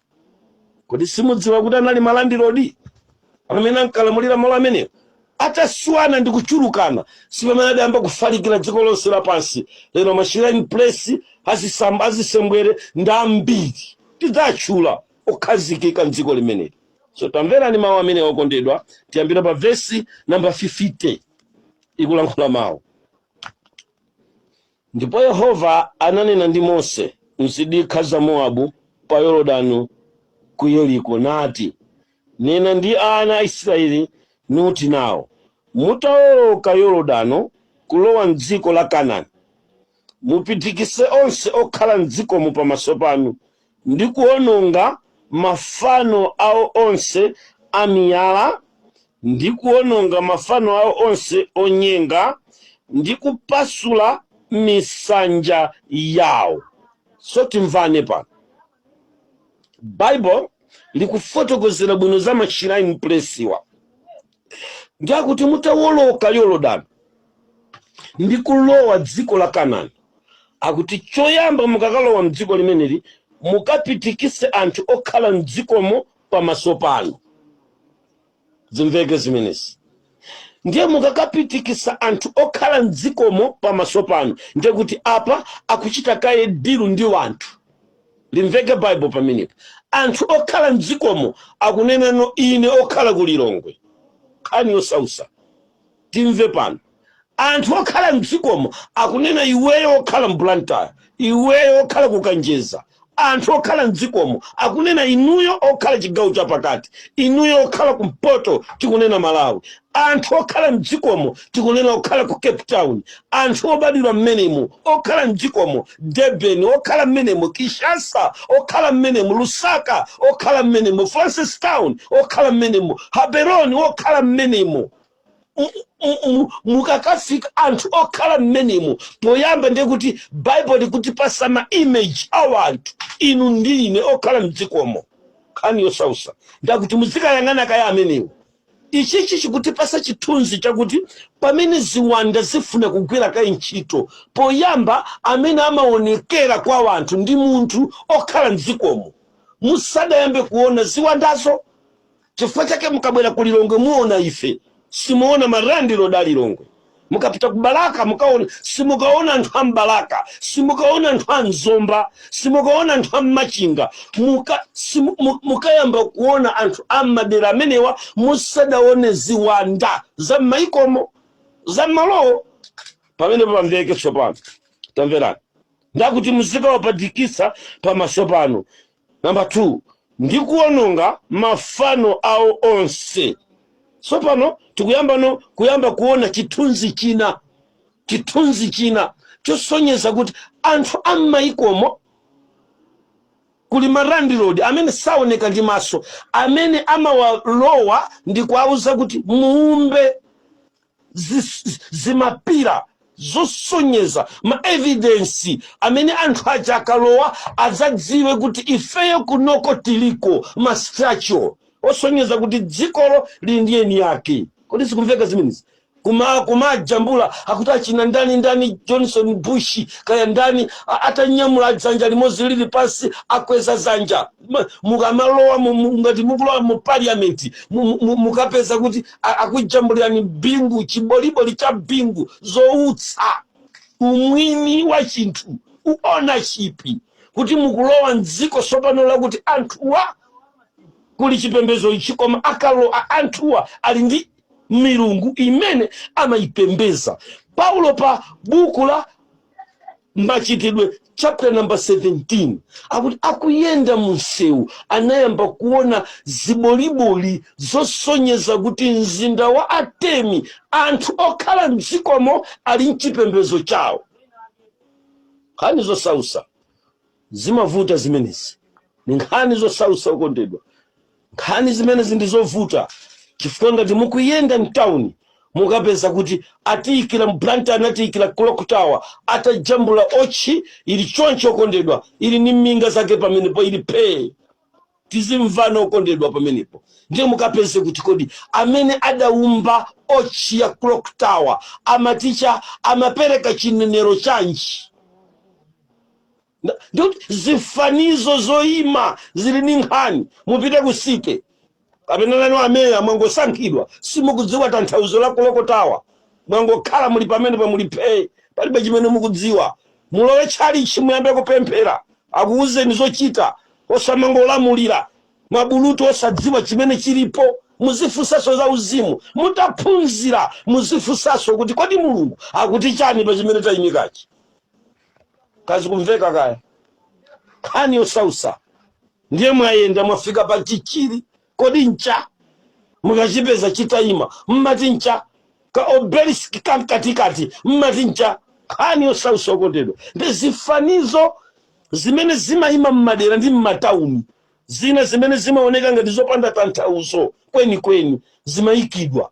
Kodi simudziwa kuti anali ma landlord amene ankalamulira malo amenewo? Ataswana ndi kuchulukana, sipamene adayamba kufalikira dziko lonse lapansi. Lero ma shrine place azisembwere ndi ambiri, tidzatchula, okhazikika mdziko limeneli. So tamverani mawu amene, okondedwa. Tiyambira pa vesi namba 50, ikulankhula mawu: "Ndipo Yehova ananena ndi Mose mzidikha za Mowabu pa Yorodani ku Yeriko, nati: Nena ndi ana a Israeli, nuti nawo, Mutawoloka Yorodano kulowa mdziko la Kanaani, mupitikise onse okhala mdzikomo pamaso panu, ndi kuwononga mafano awo onse amiyala, ndi kuwononga mafano awo onse onyenga, ndi kupasula misanja yawo." So timvane pano, Bible likufotokozera bwino za ma shrine place wa. Ndiakuti mutawoloka Yorodani ndi kulowa dziko la Kanaani, akuti choyamba mukakalowa mdziko limeneli, mukapitikise anthu okhala mdzikomo pamaso panu. Zimveke zimenezi. Ndiye mukakapitikisa anthu okhala mdzikomo pamaso panu, ndiye kuti apa akuchita kaye deal ndi wanthu. Limveke Bible pamenepo. Anthu okhala mdzikomo akunenano ine okhala ku Lilongwe. Nkhani yosausa, timve pano. Anthu okhala mdzikomo akunena iweyo okhala mBlantyre, iweyo okhala kuKanjeza. Anthu okhala mdzikomo akunena inuyo okhala chigawo chapakati, inuyo okhala kumpoto, tikunena Malawi. Anthu okhala mdzikomo tikunena okhala ku Cape Town, anthu obadwira mmenemo okhala mdzikomo, Durban, okhala mmenemo Kinshasa, okhala mmenemo Lusaka, okhala mmenemo Francistown, okhala mmenemo Gaborone, okhala mmenemo. Mukakafika anthu okhala mmenemo poyamba, ndiye kuti Bible likuti pasama image a wanthu, inu ndi ine okhala mdzikomo. Nkhani yosausa, ndakuti muzikayang'ana kaya amenewo. Ichichi chikutipasa chithunzi chakuti pamene ziwanda zifuna kugwira kayi ntchito, poyamba amene amaonekera kwa wanthu ndi munthu okhala mdzikomo, musadayambe kuona ziwandazo. Chifukwa chake mukabwera ku Lilongwe muona ife, simuona ma landlord a Lilongwe. Mukapita ku Balaka mukaona, simukaona anthu a mBalaka, simukaona anthu a Mzomba, simukaona anthu a Mmachinga. Mukayamba kuona anthu a madera amenewa musadaone ziwanda za m'mayikomo, za m'malowo. Pamenepo pamveke tsopano. Tamverani, ndakuti muzikawapatikisa pamaso pano. Namba 2, ndi kuwononga mafano awo onse. Tsopano tikuyambano kuyamba kuona chithunzi china, chithunzi china chosonyeza kuti anthu a m'mayikomo kuli ma landlord amene saoneka ndi maso, amene amawalowa ndi kuwauza kuti muumbe zimapira zosonyeza ma evidence amene anthu aja akalowa adzadziwe kuti ifeyo kunoko tiliko, ma statue osonyeza kuti dzikolo lili ndi eni yake. Kodi zikumveka zimenezi? Kumajambula akuti achina ndani ndani, Johnson Bush kaya ndani, atanyamula dzanja limodzi lili pansi, akweza zanja. Mukamalowa ngati mukulowa mu parliament, mukapeza kuti akujambulirani Bingu, chiboliboli cha Bingu, zoutsa. Umwini wa chinthu, ownership, kuti mukulowa mdziko tsopano lakuti anthuwa kuli chipembedzo ichi, koma akalowa anthuwa ali ndi milungu imene amayipembeza. Paulo pa buku la Machitidwe chapter number 17 akuti akuyenda mu msewu anayamba kuona ziboliboli zosonyeza kuti mzinda wa Atemi, anthu okhala mdzikomo ali mchipembedzo chawo. Nkhani zosausa, zimavuta zimenezi, ni nkhani zosausa okondedwa. Nkhani zimenezi ndi zovuta chifukwa ngati mukuyenda mtawuni mukapeza kuti atiyikira m'Blantyre, anatiyikira clock tower, atajambula ochi ili choncho okondedwa, ili ni minga zake pamenepo, ili phee. Tizimvana okondedwa pamenepo. Ndiye mukapeze kuti kodi amene adaumba ochi ya clock tower amaticha, amapereka chinenero chanji? Ndikuti zifanizo zoyima zili ndi nkhani. Mupite ku city kapena nanu ameya mwangosankhidwa, simukudziwa tanthauzo la clock tower, mwangokhala muli pamene pamuli phee, palibe chimene mukudziwa. Mulowe tchalichi, muyambe kupemphera, akuwuzeni zochita, osamangolamulira mabulutu osadziwa chimene chilipo. Muzifunsanso za uzimu, mutaphunzira muzifunsanso kuti kodi Mulungu akuti chani pa chimene tayimikachi? Kazi kumveka kaya? Nkhani yosausa. Ndiye mwayenda, mwafika pa chichiri, kodi ncha? Mukachipeza chitayima mmati ncha? Ka obelisk kamkatikati mmati ncha? Nkhani yosausa okondedwa. Ndi zifanizo zimene zimayima mmadera ndi mmatawuni, zina zimene zimaoneka ngati zopanda tanthauzo kwenikweni, zimayikidwa,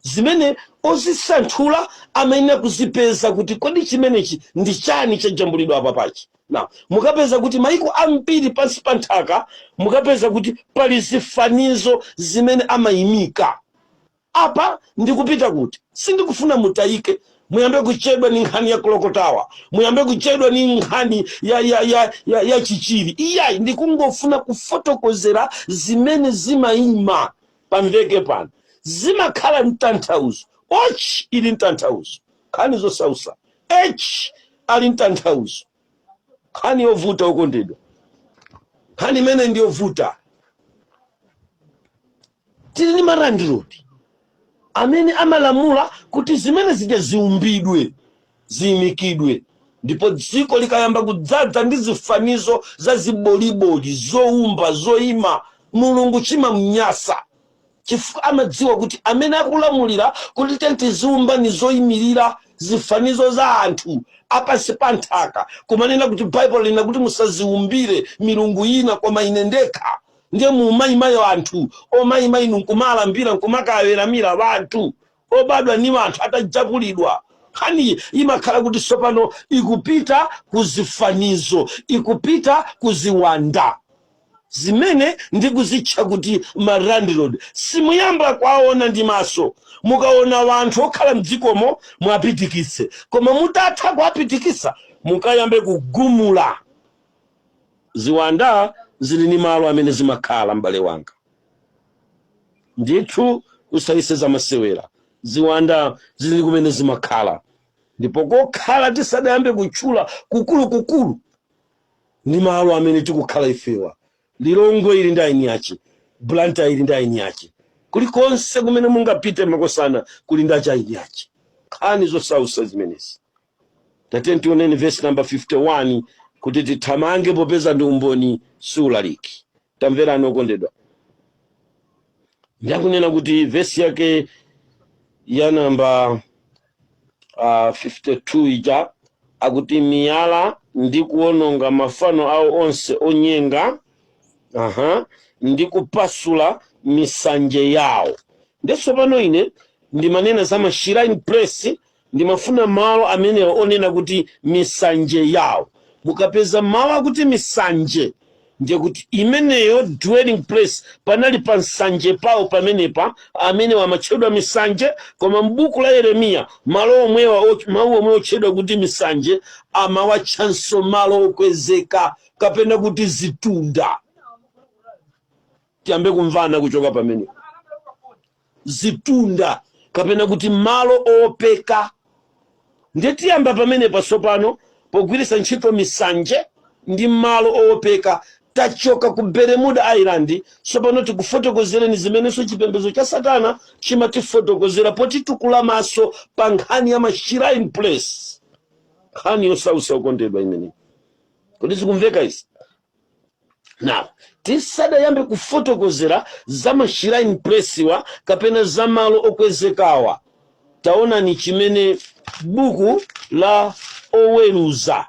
zimene ozisanthula amayenera kuzipeza kuti kodi chimenechi ndi chani chajambulidwa apa pachi. Na mukapeza kuti maiko ambiri pansi pa nthaka mukapeza kuti pali zifanizo zimene amayimika. Apa ndikupita kuti sindikufuna mutayike, muyambe kuchedwa ni nkhani ya clock tower, muyambe kuchedwa ni nkhani ya chichiri. Iyayi, ndikungofuna kufotokozera zimene zimayima pamveke pano, zimakhala mtanthauzo. Och ili mtanthauzo, nkhani zosausa. H ali mtanthauzo, nkhani yovuta okondedwa, nkhani imene ndiyovuta. Tili ndi malandlord amene amalamula kuti zimene zija ziumbidwe, ziyimikidwe. Ndipo dziko likayamba kudzaza ndi zifanizo za ziboliboli zoumba zoyima, Mulungu chimamnyasa chifukwa amadziwa kuti amene akulamulira kuti tenti ziumba ni zoyimirira zifanizo za anthu apansi pa nthaka, kumanena kuti Baibulo lina kuti musaziumbire milungu ina koma ine ndekha. Ndiye mumayimayo anthu omayima inu nkumalambira, nkumakaweramira anthu obadwa ni anthu atajambulidwa. Nkhani imakhala kuti tsopano ikupita ku zifanizo, ikupita ku ziwanda zimene ndikuzitcha kuti malandlord. Simuyamba kwaona ndi maso. Mukaona wanthu okhala mdzikomo mwapitikitse, koma mutatha kuwapitikitsa mukayambe kugumula. Ziwanda zili ni malo amene zimakhala, m'bale wanga, ndithu usayise zamasewera. Ziwanda zili kumene zimakhala, ndipo kokhala tisadayambe kutchula kukulukukulu ndi malo amene tikukhala ifewa. Lilongwe ili ndi aini ache, Blantyre ili ndi aini ache, kulikonse kumene mungapite makosana kuli ndi achaini ache. Nkhani zosausa zimenezi. Tate tioneni verse number 51 kuti tithamange popeza ndi umboni siulaliki. Tamverani okondedwa, ndikunena kuti vesi yake ya namba 52 ija akuti miyala ndi kuwononga mafano awo onse onyenga, aha, ndi kupasula misanje yawo. Ndetsopano ine ndimanena za ma shrine place, ndimafuna malo amenewo onena kuti misanje yawo. Mukapeza malo akuti misanje, ndiye kuti imeneyo dwelling place panali pa nsanje pawo pamenepa, amene amatchedwa misanje. Koma m'buku la Yeremiya malo omwewa, mawu omwe otchedwa kuti misanje amawatchanso malo okwezeka kapena kuti zitunda. Tiyambe kumvana kuchoka pamene zitunda kapena kuti malo opeka. Ndiye tiyamba pamenepa tsopano pogwiritsa ntchito misanje ndi malo owopeka. Tachoka ku Bermuda Island, tsopano tikufotokozereni zimenenso chipembedzo cha satana chimatifotokozera potitukula maso pa nkhani ya ma shrine place, nkhani yosausa, okondedwa, imeneyi. Kodi zikumveka izi? Now, tisadayambe kufotokozera za ma shrine place wa kapena za malo okwezekawa, taonani chimene buku la Oweruza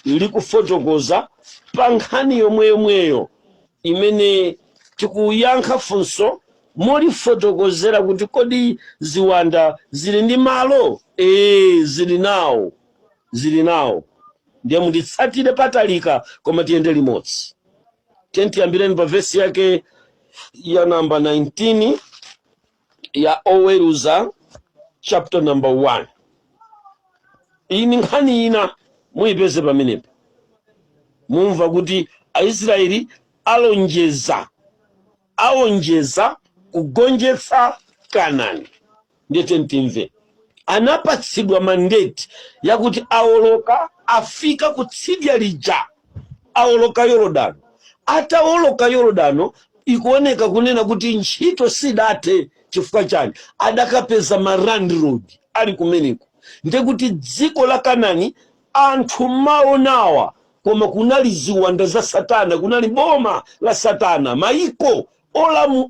likufotokoza pa nkhani yomweyomweyo imene tikuyankha funso molifotokozera kuti kodi ziwanda zili ndi malo? Ee, zili nawo, zili nawo. Ndiye munditsatire patalika, koma tiyende limodzi. Tiye tiyambireni pa vesi yake ya namba 19 ya Oweruza chapter number 1. Iyi ni nkhani ina muyipeze pamenepo. Mumva kuti Aisraeli alonjeza, aonjeza kugonjetsa Kanani. Ndiye timve, anapatsidwa mandate yakuti awoloka, afika kutsidya lija, awoloka Yorodano. Atawoloka Yorodano, ikuoneka kunena kuti ntchito sidathe. Chifukwa chani? Adakapeza ma landlord ali kumeneko. Ndekuti dziko la Kanani anthu maonawa, koma kunali ziwanda za satana, kunali boma la satana, maiko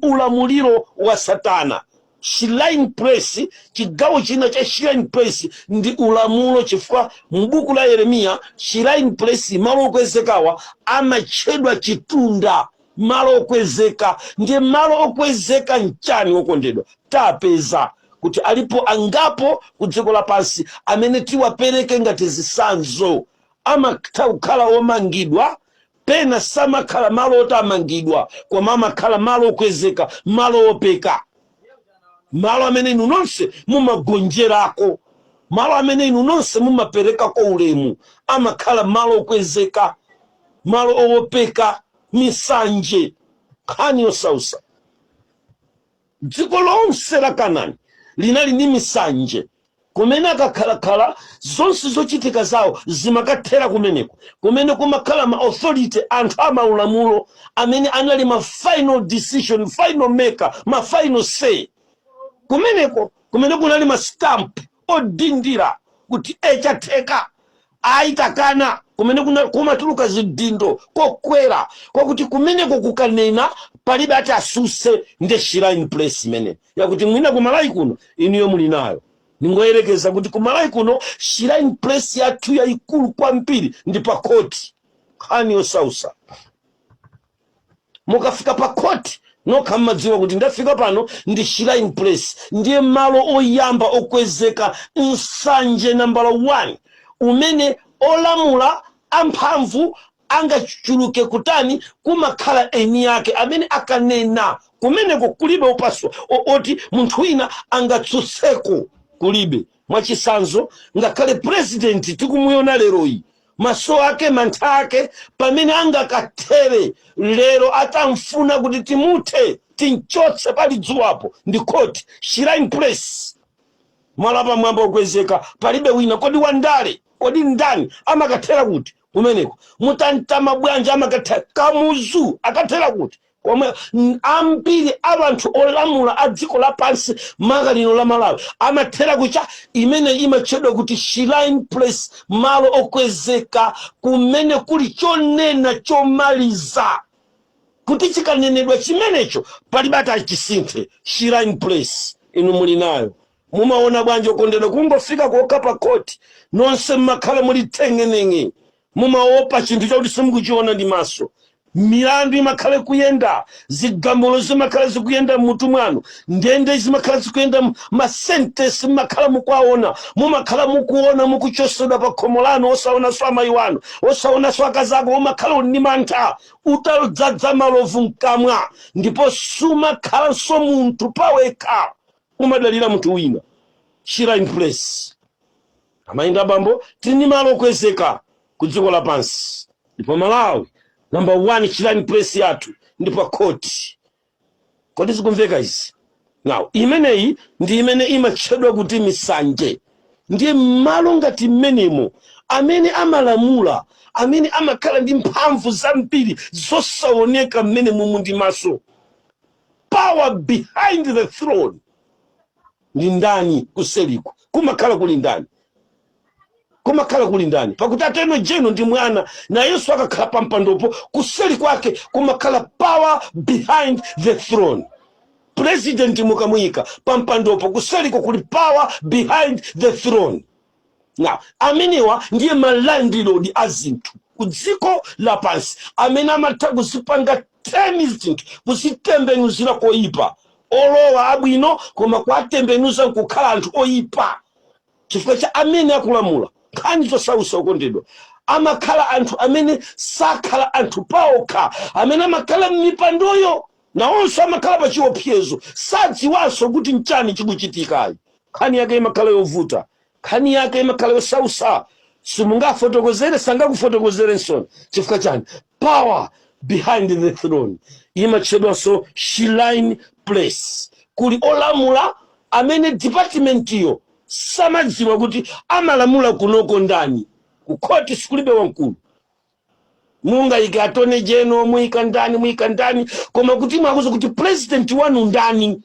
ulamuliro wa satana. Shrine place, chigawo china cha shrine place ndi ulamulo, chifukwa m'buku la Yeremiya shrine place, malo okwezekawa, amatchedwa chitunda, malo okwezeka. Ndiye malo okwezeka nchani, okondedwa? Tapeza kuti alipo angapo ku dziko lapansi amene tiwapereke ngati zitsanzo. Amatha kukhala omangidwa, pena samakhala malo oti amangidwa, koma amakhala malo okwezeka, malo opeka, malo amene inu nonse mumagonjerako, malo amene inu nonse mumaperekako ulemu. Amakhala malo okwezeka, malo owopeka, misanje. Nkhani yosausa, dziko lonse la Kanani linali ndi misanje kumene akakhalakhala zonse zochitika zawo zimakathera kumeneko, kumene kumakhala ma authority, anthu amaulamulo amene anali ma final decision, final maker, ma final say kumeneko, kumene kunali ma stamp odindira kuti echatheka, ayitakana, kumene kumatuluka zidindo kokwera kwakuti kumeneko kukanena palibe ati asuse. Nde shrine place imene yakuti mwina kumalawi kuno inuyo muli nayo. Ningoyerekeza kuti kumalawi kuno shrine place yathu yayikulu kwambiri ndi pa khoti. Nkhani yosausa, mukafika pa khoti nokha mmadziwa kuti ndafika pano ndi shrine place. Ndiye malo oyamba okwezeka, nsanje nambala 1, umene olamula amphamvu angachuluke kutani, kumakhala eni ake amene akanena kumeneko kulibe upaso oti munthu wina angatsutseko, kulibe. Mwachisanzo, ngakhale president tikumuyona leroyi, maso ake, mantha ake, pamene angakathere lero atamfuna kuti timuthe, tinchotse pali dzuwapo, ndi court, shrine place, malo apamwamba okwezeka, palibe wina. Kodi wandale, kodi ndani amakathera kuti kumeneko? Mutantama bwanji amakathera? Kamuzu akathera kuti? Komwe ambiri a anthu olamula a dziko lapansi, maka lino la Malawi, amathera kucha imene imatchedwa kuti shrine place, malo okwezeka kumene kuli chonena chomaliza, kuti chikanenedwa chimenecho palibe ati achisinthe. Shrine place inu muli nayo. Mumaona bwanji, okondedwa, kungofika kokha pa khoti nonse mmakhala muli teng'eneng'e, mumaopa chinthu chakuti simukuchiona ndi maso. Milandu imakhala kuyenda, zigamulo zimakhala zikuyenda mmutu mwanu, ndende zimakhala zikuyenda, ma sentence mmakhala mukuwaona, mumakhala mukuona mukuchosedwa pa khomo lanu, osaonanso amayi wanu, osaonanso akazi ako. Umakhala uli ndi mantha, utadzadza malovu mkamwa, ndipo sumakhalanso munthu pawekha, umadalira munthu wina. Shrine place, amayi abambo, tili ndi malo okwezeka ku dziko lapansi, ndipo Malawi number one shrine place yathu ndi pa khoti. Kodi zikumveka izi? Now, imeneyi ndi imene imatchedwa kuti misanje. Ndiye m'malo ngati mmenemo, amene amalamula, amene amakhala ndi mphamvu zambiri zosaoneka mmene mumu ndi maso, power behind the throne, ndi ndani? Kuseliko kumakhala kuli ndani? Kumakhala kuli ndani? Pakuti attorney general ndi mwana, nayenso akakhala pa mpandopo, kuseli kwake kumakhala power behind the throne. President mukamuyika pa mpandopo, kuseliko kuli power behind the throne. Now, amenewa ndiye ma landlord a zinthu ku dziko lapansi, amene amatha kuzipanga turn zinthu, kuzitembenuzira koyipa. Olowa abwino, koma kuatembenuza nkukhala anthu oyipa chifukwa cha amene akulamula. Nkhani zosausa, okondedwa, amakhala anthu amene sakhala anthu paokha. Amene amakhala m'mipandoyo nawonso amakhala pa chiopsezo, sadziwanso kuti nchani chikuchitikayi. Nkhani yake imakhala yovuta, nkhani yake imakhala yosausa, simungafotokozere, sangakufotokozerenso. Chifukwa chani? Power behind the throne imatchedwanso shrine place. Kuli olamula amene department iyo samadziwa kuti amalamula kunoko ndani. Kukhoti sikulibe wamkulu. Mungayike attorney general, muyika ndani, muyika ndani, koma kuti mwakuza kuti president wanu ndani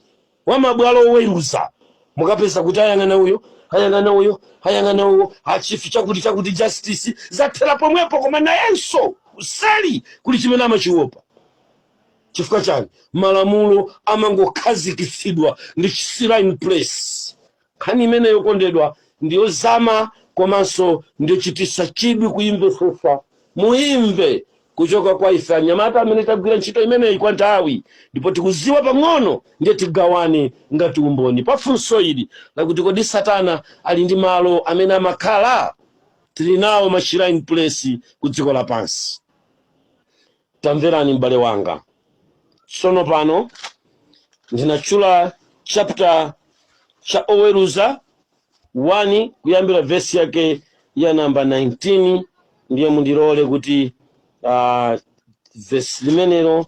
wamabwalo oweruza, mukapeza kuti ayang'ana uyo, ayang'ana uyo, ayang'ana uyo, a chief chakuti chakuti, justice, zathera pomwepo. Koma nayenso kuseli kuli chimene amachiopa. Chifukwa chani? Malamulo amangokhazikitsidwa ndi shrine place. Nkhani imene, yokondedwa, ndiyozama komanso ndiyochitisa chidwi kuyimvetsetsa. Muimve kuchoka kwa ife anyamata amene tagwira ntchito imeneyi kwa nthawi, ndipo tikuziwa pang'ono, ndiye tigawane ngati umboni pa funso ili lakuti, kodi Satana ali ndi malo amene amakhala? Tili nawo ma shrine place ku dziko lapansi. Tamverani, m'bale wanga, tsono pano ndinatchula chapter cha Oweruza 1 kuyambira vesi yake ya namba 19. Ndiye mundilole kuti vesi limenelo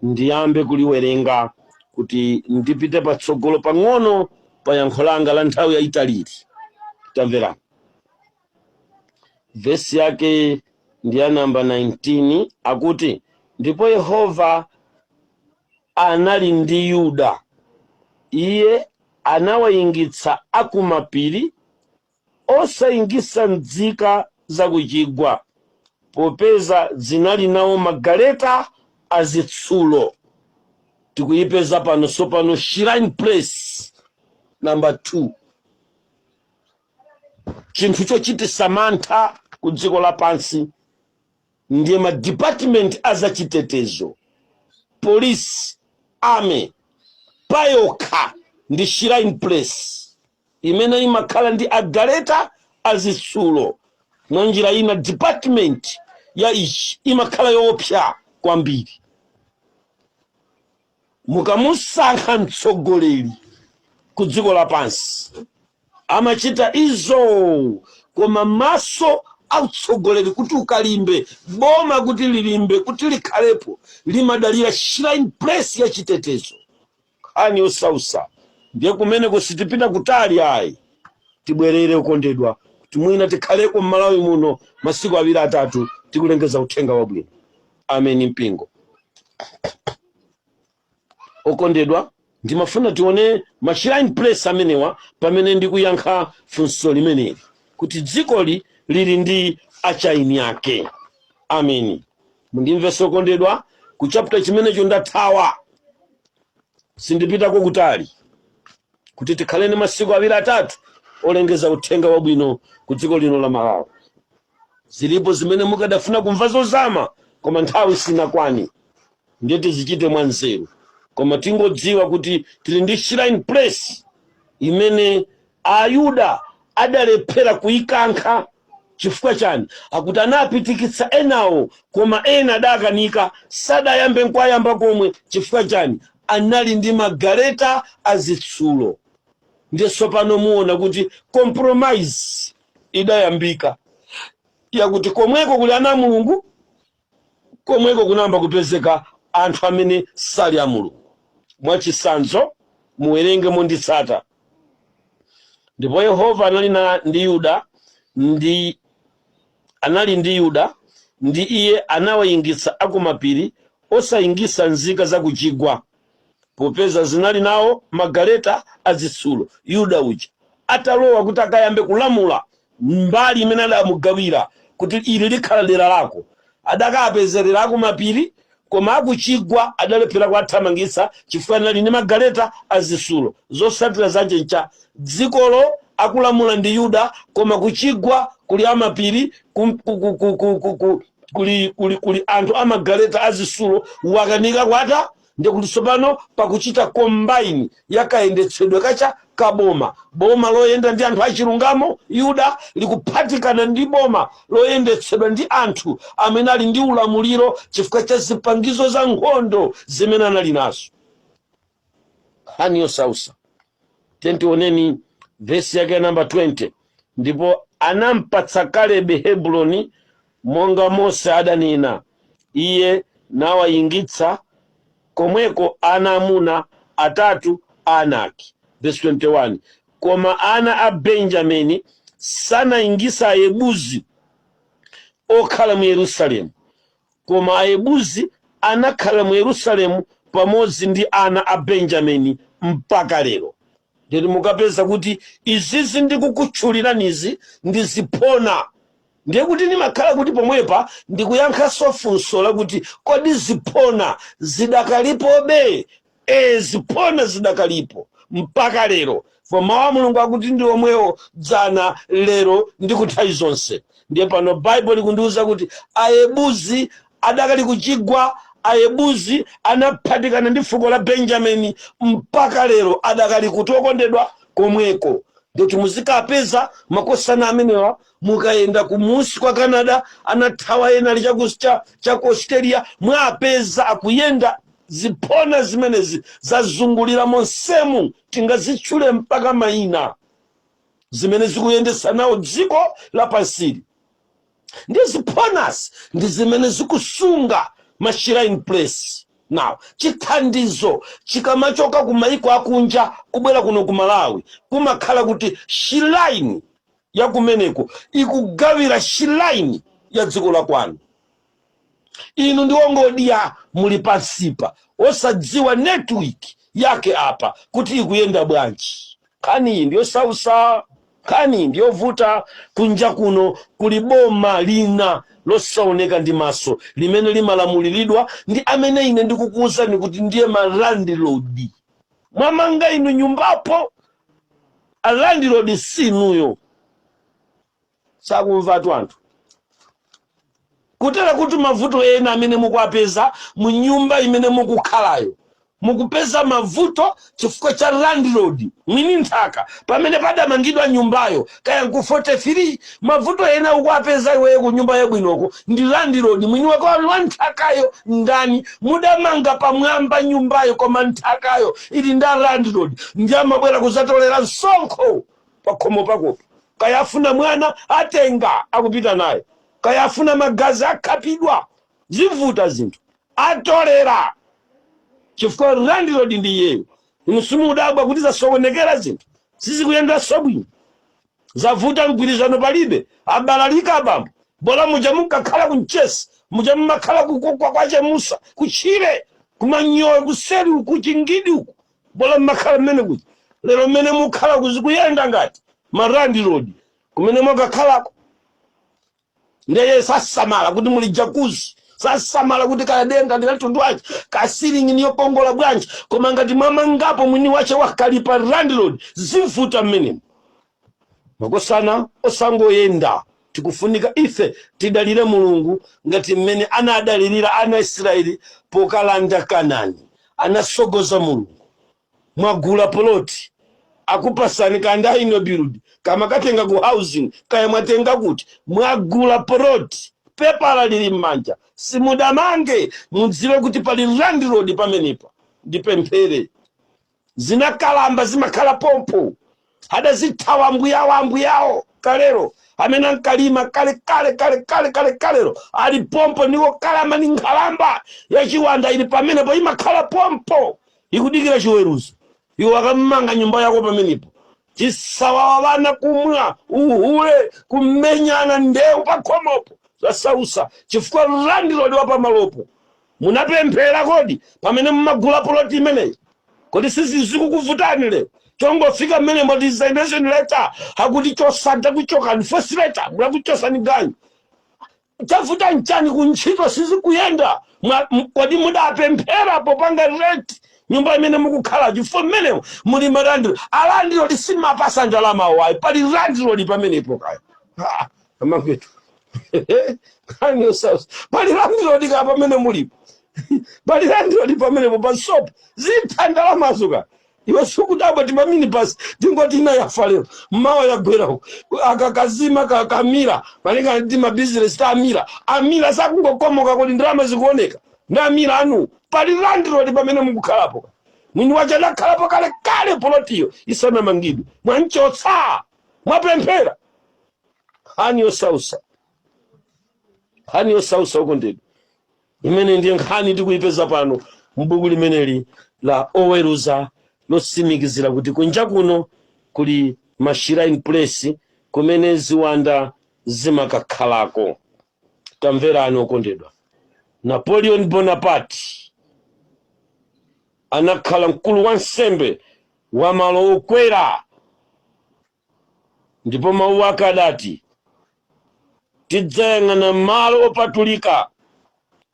ndiyambe kuliwerenga kuti ndipite patsogolo pang'ono pa yankho langa la nthawi yayitaliri. Tamverani, vesi yake ndi ya namba 19, akuti, "Ndipo Yehova anali ndi Yuda, iye anawayingitsa akumapiri, osayingitsa nzika zakuchigwa, popeza zinali nawo magaleta azitsulo." Tikuyipeza pano sopano shrine place number 2, chinthu chochitisa mantha ku dziko lapansi ndiye ma department azachitetezo, police, army, payokha ndi shrine place imene imakhala ndi agaleta azitsulo. Mwa njira ina, department ya ichi imakhala yoopsa kwambiri. Mukamusankha mtsogoleri ku dziko lapansi, amachita izo, koma maso autsogoleri kuti ukalimbe, boma kuti lilimbe, kuti likhalepo, limadalira shrine place ya chitetezo. Nkhani yosausa, ndiye kumene kusitipita kutali ayi. Tibwerere, ukondedwa, kuti mwina tikhaleko m'Malawi muno masiku 2 3 tikulengeza uthenga wabwino. Ameni, mpingo okondedwa. Ndimafuna tione ma shrine place amenewa pamene ndikuyankha funso limeneli kuti dzikoli lili ndi achaini ake. Ameni. Mundimvese, okondedwa, ku chapter chimenecho ndathawa, sindipitako kutali kuti tikhaleni masiku 2 3 olengeza uthenga wabwino ku dziko lino la Malawi. Zilipo zimene mukadafuna kumva zozama, koma nthawi sinakwani, ndiye tizichite mwanzeru. Koma tingodziwa kuti tili ndi shrine place imene Ayuda adalephera kuyikankha. Chifukwa chani? Akuti anapitikitsa enawo, koma ena adakanika, sadayambe nkwayamba komwe. Chifukwa chani? Anali ndi magaleta azitsulo. Ndiye tsopano muona kuti compromise idayambika, yakuti komweko kuli ana a Mulungu, komweko kunayamba kupezeka anthu amene sali a Mulungu. Mwachisanzo, muwerenge monditsata, ndikufuna muwerenge 1 Samuel Ndipo Yehova anali ndi Yuda ndi anali ndi Yuda, ndi iye anawayingitsa akumapiri, osayingitsa nzika za kuchigwa, popeza zinali nawo magaleta azitsulo. Yuda uja atalowa kuti akayambe kulamula mbali imene adamugawira kuti ili likhala dera lako, adakapezerera akumapiri, koma akuchigwa adalephera kuwathamangitsa chifukwa anali ndi magaleta azitsulo. Zotsatira zache ncha dzikolo akulamula ndi Yuda, koma kuchigwa kuli amapiri, kuli anthu amagaleta azitsulo, wakanika kwata. Ndikuti tsopano pakuchita combine yakayendetsedwe kacha kaboma, boma loyenda ndi anthu achilungamo Yuda likuphatikana ndi boma loyendetsedwa ndi anthu amene ali ndi ulamuliro chifukwa cha zipangizo za nkhondo zimene anali nazo. Nkhani yosausa. Tentioneni vesi yake ya namba 20. Ndipo anampatsa Kalebe Hebroni, monga Mose adanena, iye nawayingitsa komweko ana amuna atatu a Anaki. Verse 21. Koma ana a Benjamini sanayingisa Ayebuzi okhala mu Yerusalemu, koma Ayebuzi anakhala mu Yerusalemu pamodzi ndi ana a Benjamini mpaka lero. Nditi mukapeza kuti izizi ndikukutchuliranizi ndi ziphona, ndiye kuti ndimakhala kuti pomwepa ndikuyankhanso funso lakuti, kodi ziphona zidakalipobe? E, ziphona zidakalipo mpaka lero, for mawu a Mulungu akuti ndi omwewo dzana, lero ndi kunthawi zonse. Ndiye pano Baibulo likundiwuza kuti Ayebuzi adakali kuchigwa. Ayebuzi anaphatikana ndi fuko la Benjamini, mpaka lero adakali kuti, okondedwa? Komweko. Ndikuti muzikapeza makosana amenewa mukayenda kumusi kwa Canada, anathawa ena ali chaku Australia, mwapeza akuyenda. Ziphona zimenezi zazungulira monsemu, tingazitchule mpaka mayina, zimene zikuyendetsa nawo dziko lapansili. Ndi ziphonas ndi zimene zikusunga ma shrine place. Now, chithandizo chikamachoka ku maiko akunja kubwera kuno ku Malawi, kumakhala kuti shrine ya kumeneko ikugawira shrine ya dziko la kwanu. Inu ndi ongodya muli pansipa, osadziwa network yake apa kuti ikuyenda bwanji. Nkhani iyi ndiyosausa, nkhani ndiyovuta. Kunja kuno kuli boma lina losaoneka ndi maso limene limalamuliridwa ndi amene ine ndikukuwuzani kuti ndiye ma landlord. Mwamanga inu nyumbapo, a landlord sinuyo. Sakumvatu anthu kutera kuti mavuto ena amene mukuapeza mu nyumba imene mukukhalayo, mukupeza mavuto chifukwa cha landlord, mwini nthaka pamene padamangidwa nyumbayo, kaya nku 43. Mavuto ena ukuapeza iweyo ku nyumba yabwinoko ndi landlord, mwini wake wa nthakayo ndani. Mudamanga pamwamba nyumbayo, koma nthakayo ili nda landlord, ndi amabwera kuzatolera msonkho pakhomo pakopo. Kaya afuna mwana, atenga akupita naye. Kaya afuna magazi, akhapidwa, zivuta zinthu, atolera chifukwa landlord ndi iyeyo. Inu simudabwa kuti zasokonekera, zinthu sizikuyendanso bwino, zavuta, mgwirizano palibe, abalalika abambo. Bola muja munkakhala kumchesi muja, mumakhala kukokwa kwa Chemusa, kutchire, kumanyoyo, kuseri uku, Chingidi uku, bola mmakhala mmene kuti lero mmene mukhala kuzikuyenda ngati ma landlord kumene mwakakhalako. Ndeye sasamala kuti muli jacuzzi, sasamala kuti kaya denga ndi latundu wache, ka ceiling niyokongola bwanji, koma ngati mwamangapo mwini wache wakalipa landlord, zivuta mmenemo. Makosana, osangoyenda, tikufunika ife tidalire Mulungu ngati mmene anadalirira ana Israeli pokalanda Kanani, anasogoza Mulungu. Mwagula poloti, akupasani kanda ino build kama katenga ku housing, kaya mwatenga kuti, mwagula poloti, pepala lili m'manja, simudamange, mudziwe kuti pali landlord pamenepa. Ndipemphere, zinakalamba zimakhala pompo, adazithawa ambuyawo, ambuyawo kalero amene ankalima kale kale kale kale kale kalero ali pompo, ndiwo kalamba ndi nkhalamba yachiwanda ili pamenepo, imakhala pompo ikudikira chiweruzo. Iwo akamanga nyumba yako pamenepo. Chisawawa, vana kumwa, uhule, kumenyana ndewu pakhomopo, zasausa chifukwa landlord wa pamalopo. Munapemphera kodi pamene mumagula plot imeneyi? Kodi sizikukuvutani lero chongofika mmene mo resignation letter akuti chosada kuchokani, force letter, mulakuchosani ganyu? Chavuta nchani? Kuntchito sizikuyenda. Kodi mudapemphera popanga rent nyumba imene mukukhala? Chifukwa mmenemo muli malandlord. Alandlord simapasa ndalama wayi, pali landlord pamenepo kaya. Ah, amakwetu, nkhani yosausa. Pali landlord ka pamene mulipo, pali landlord pamenepo pa shop, zitha ndalamazo ka. Iwe sukudabwa ti maminibus tingoti ina yafa lero, mmawa yagwera akakazima kakamira, malinga ndi mabizinesi ta amira amira sakungokomoka. Kodi ndalama zikuoneka ndi amira anu? Pali landlord pamene mukukhalapo, mwini wache adakhalapo kale kale polotiyo isanamangidwe. Mwanchotsa, mwapemphera? Nkhani yosausa, nkhani yosausa ukondedwa. Imene ndiye nkhani tikuyipeza pano m'buku limeneli la Oweruza, lotsimikizira kuti kunja kuno kuli mashrine place kumene ziwanda zimakakhalako. Tamverani okondedwa, Napoleon Bonaparte anakhala mkulu wa nsembe wa malo okwera, ndipo mawu ake adati, "Tidzayang'ana malo opatulika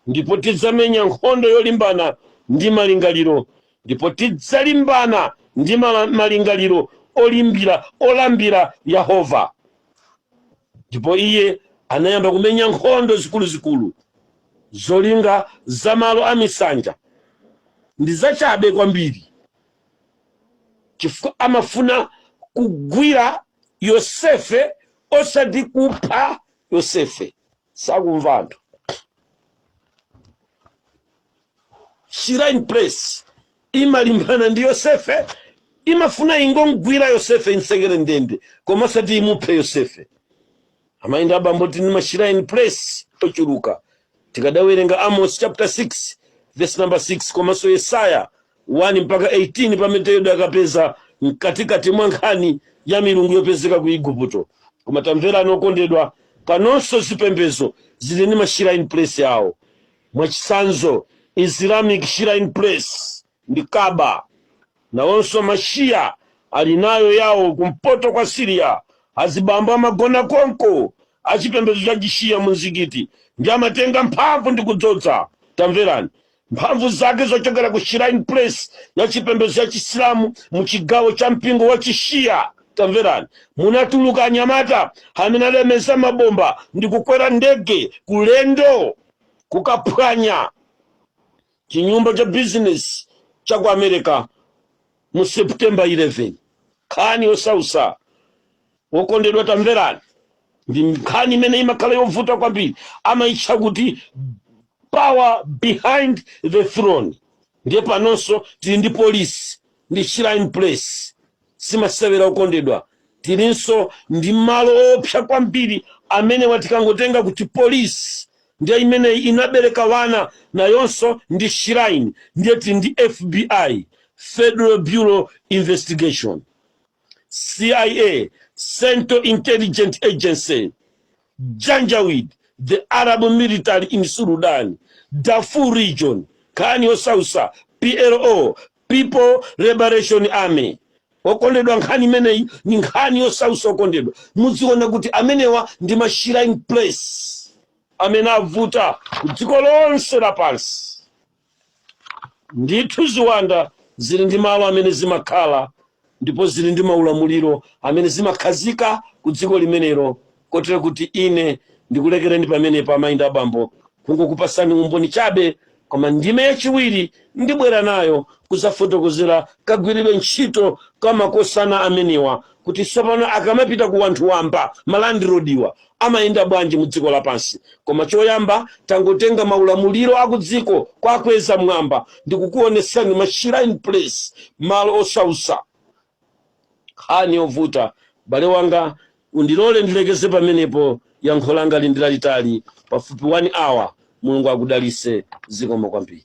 ndipo tidzamenya nkhondo yolimbana ndi malingaliro, ndipo tidzalimbana ndi malingaliro olimbira olambira Yehova." Ndipo iye anayamba kumenya nkhondo zikuluzikulu. Zolinga za malo a misanja ndi zachabe kwambiri, chifukwa amafuna kugwira Yosefe osati kupha Yosefe. Sakumva anthu. Shrine place imalimbana ndi Yosefe, imafuna ingongwira Yosefe, imtsekere ndende, koma osati imuphe Yosefe. Amayi abambo, tini ma shrine place ochuluka. Tikadawerenga Amos chapter 6 verse number 6 komanso Yesaya 1 mpaka 18, pamene Yuda akapeza mkatikati mwa nkhani ya milungu yopezeka ku Igupto. Koma tamverani okondedwa, panonso zipembedzo zili ndi ma shrine place yawo. Mwachitsanzo, Islamic shrine place ndi Kaaba. Nawonso Mashia ali nayo yawo kumpoto kwa Syria. Azibambo amagona konko achipembedzo cha Chishia mu mzikiti, ndi amatenga mphamvu ndi kudzodza. Tamverani, mphamvu zake zochokera ku shrine place ya chipembedzo cha Chisilamu mu chigawo cha mpingo wa Chishia. Tamverani, munatuluka anyamata amene adameza mabomba ndi kukwera ndege kulendo kukaphwanya chinyumba cha business cha ku America mu September 11. Nkhani yosausa wokondedwa, tamverani, ndi nkhani imene imakhala yovuta kwambiri, amayitcha kuti power behind the throne. Ndiye panonso tili ndi polisi, ndi shrine place, simasewera okondedwa. Tilinso ndi malo opsa kwambiri amene watikangotenga kuti polisi ndiye imeneyi inabereka wana, nayonso ndi shrine. Ndiye tili ndi FBI, Federal Bureau Investigation, CIA, Central Intelligence Agency, Janjaweed, the Arab military in Sudan, Darfur region. Nkhani yosausa, PLO, People Liberation Army. Okondedwa, nkhani imeneyi ni nkhani yosausa okondedwa. Muziona kuti amenewa ndi ma shrine place amene avuta ku dziko lonse lapansi. Ndithu ziwanda zili ndi malo amene zimakhala, ndipo zili ndi maulamuliro amene zimakhazika ku dziko limenelo. Kotero kuti ine ndikulekereni pamenepa, amayi ndi abambo, kungokupasani umboni chabe, koma ndime yachiwiri ndibwera nayo kuzafotokozera kagwiridwe ntchito ka makosana amenewa, kuti tsopano akamapita ku wanthu wamba, malandlordwa amayenda bwanji mu dziko lapansi. Koma choyamba tangotenga maulamuliro aku dziko kwakweza mwamba ndikukuonesani ma shrine place, malo osausa, nkhani yovuta. Bale wanga, undilole ndilekeze pamenepo. Yankho langa lindi lalitali, pafupi 1 hour. Mulungu akudalise. Zikomo kwambiri.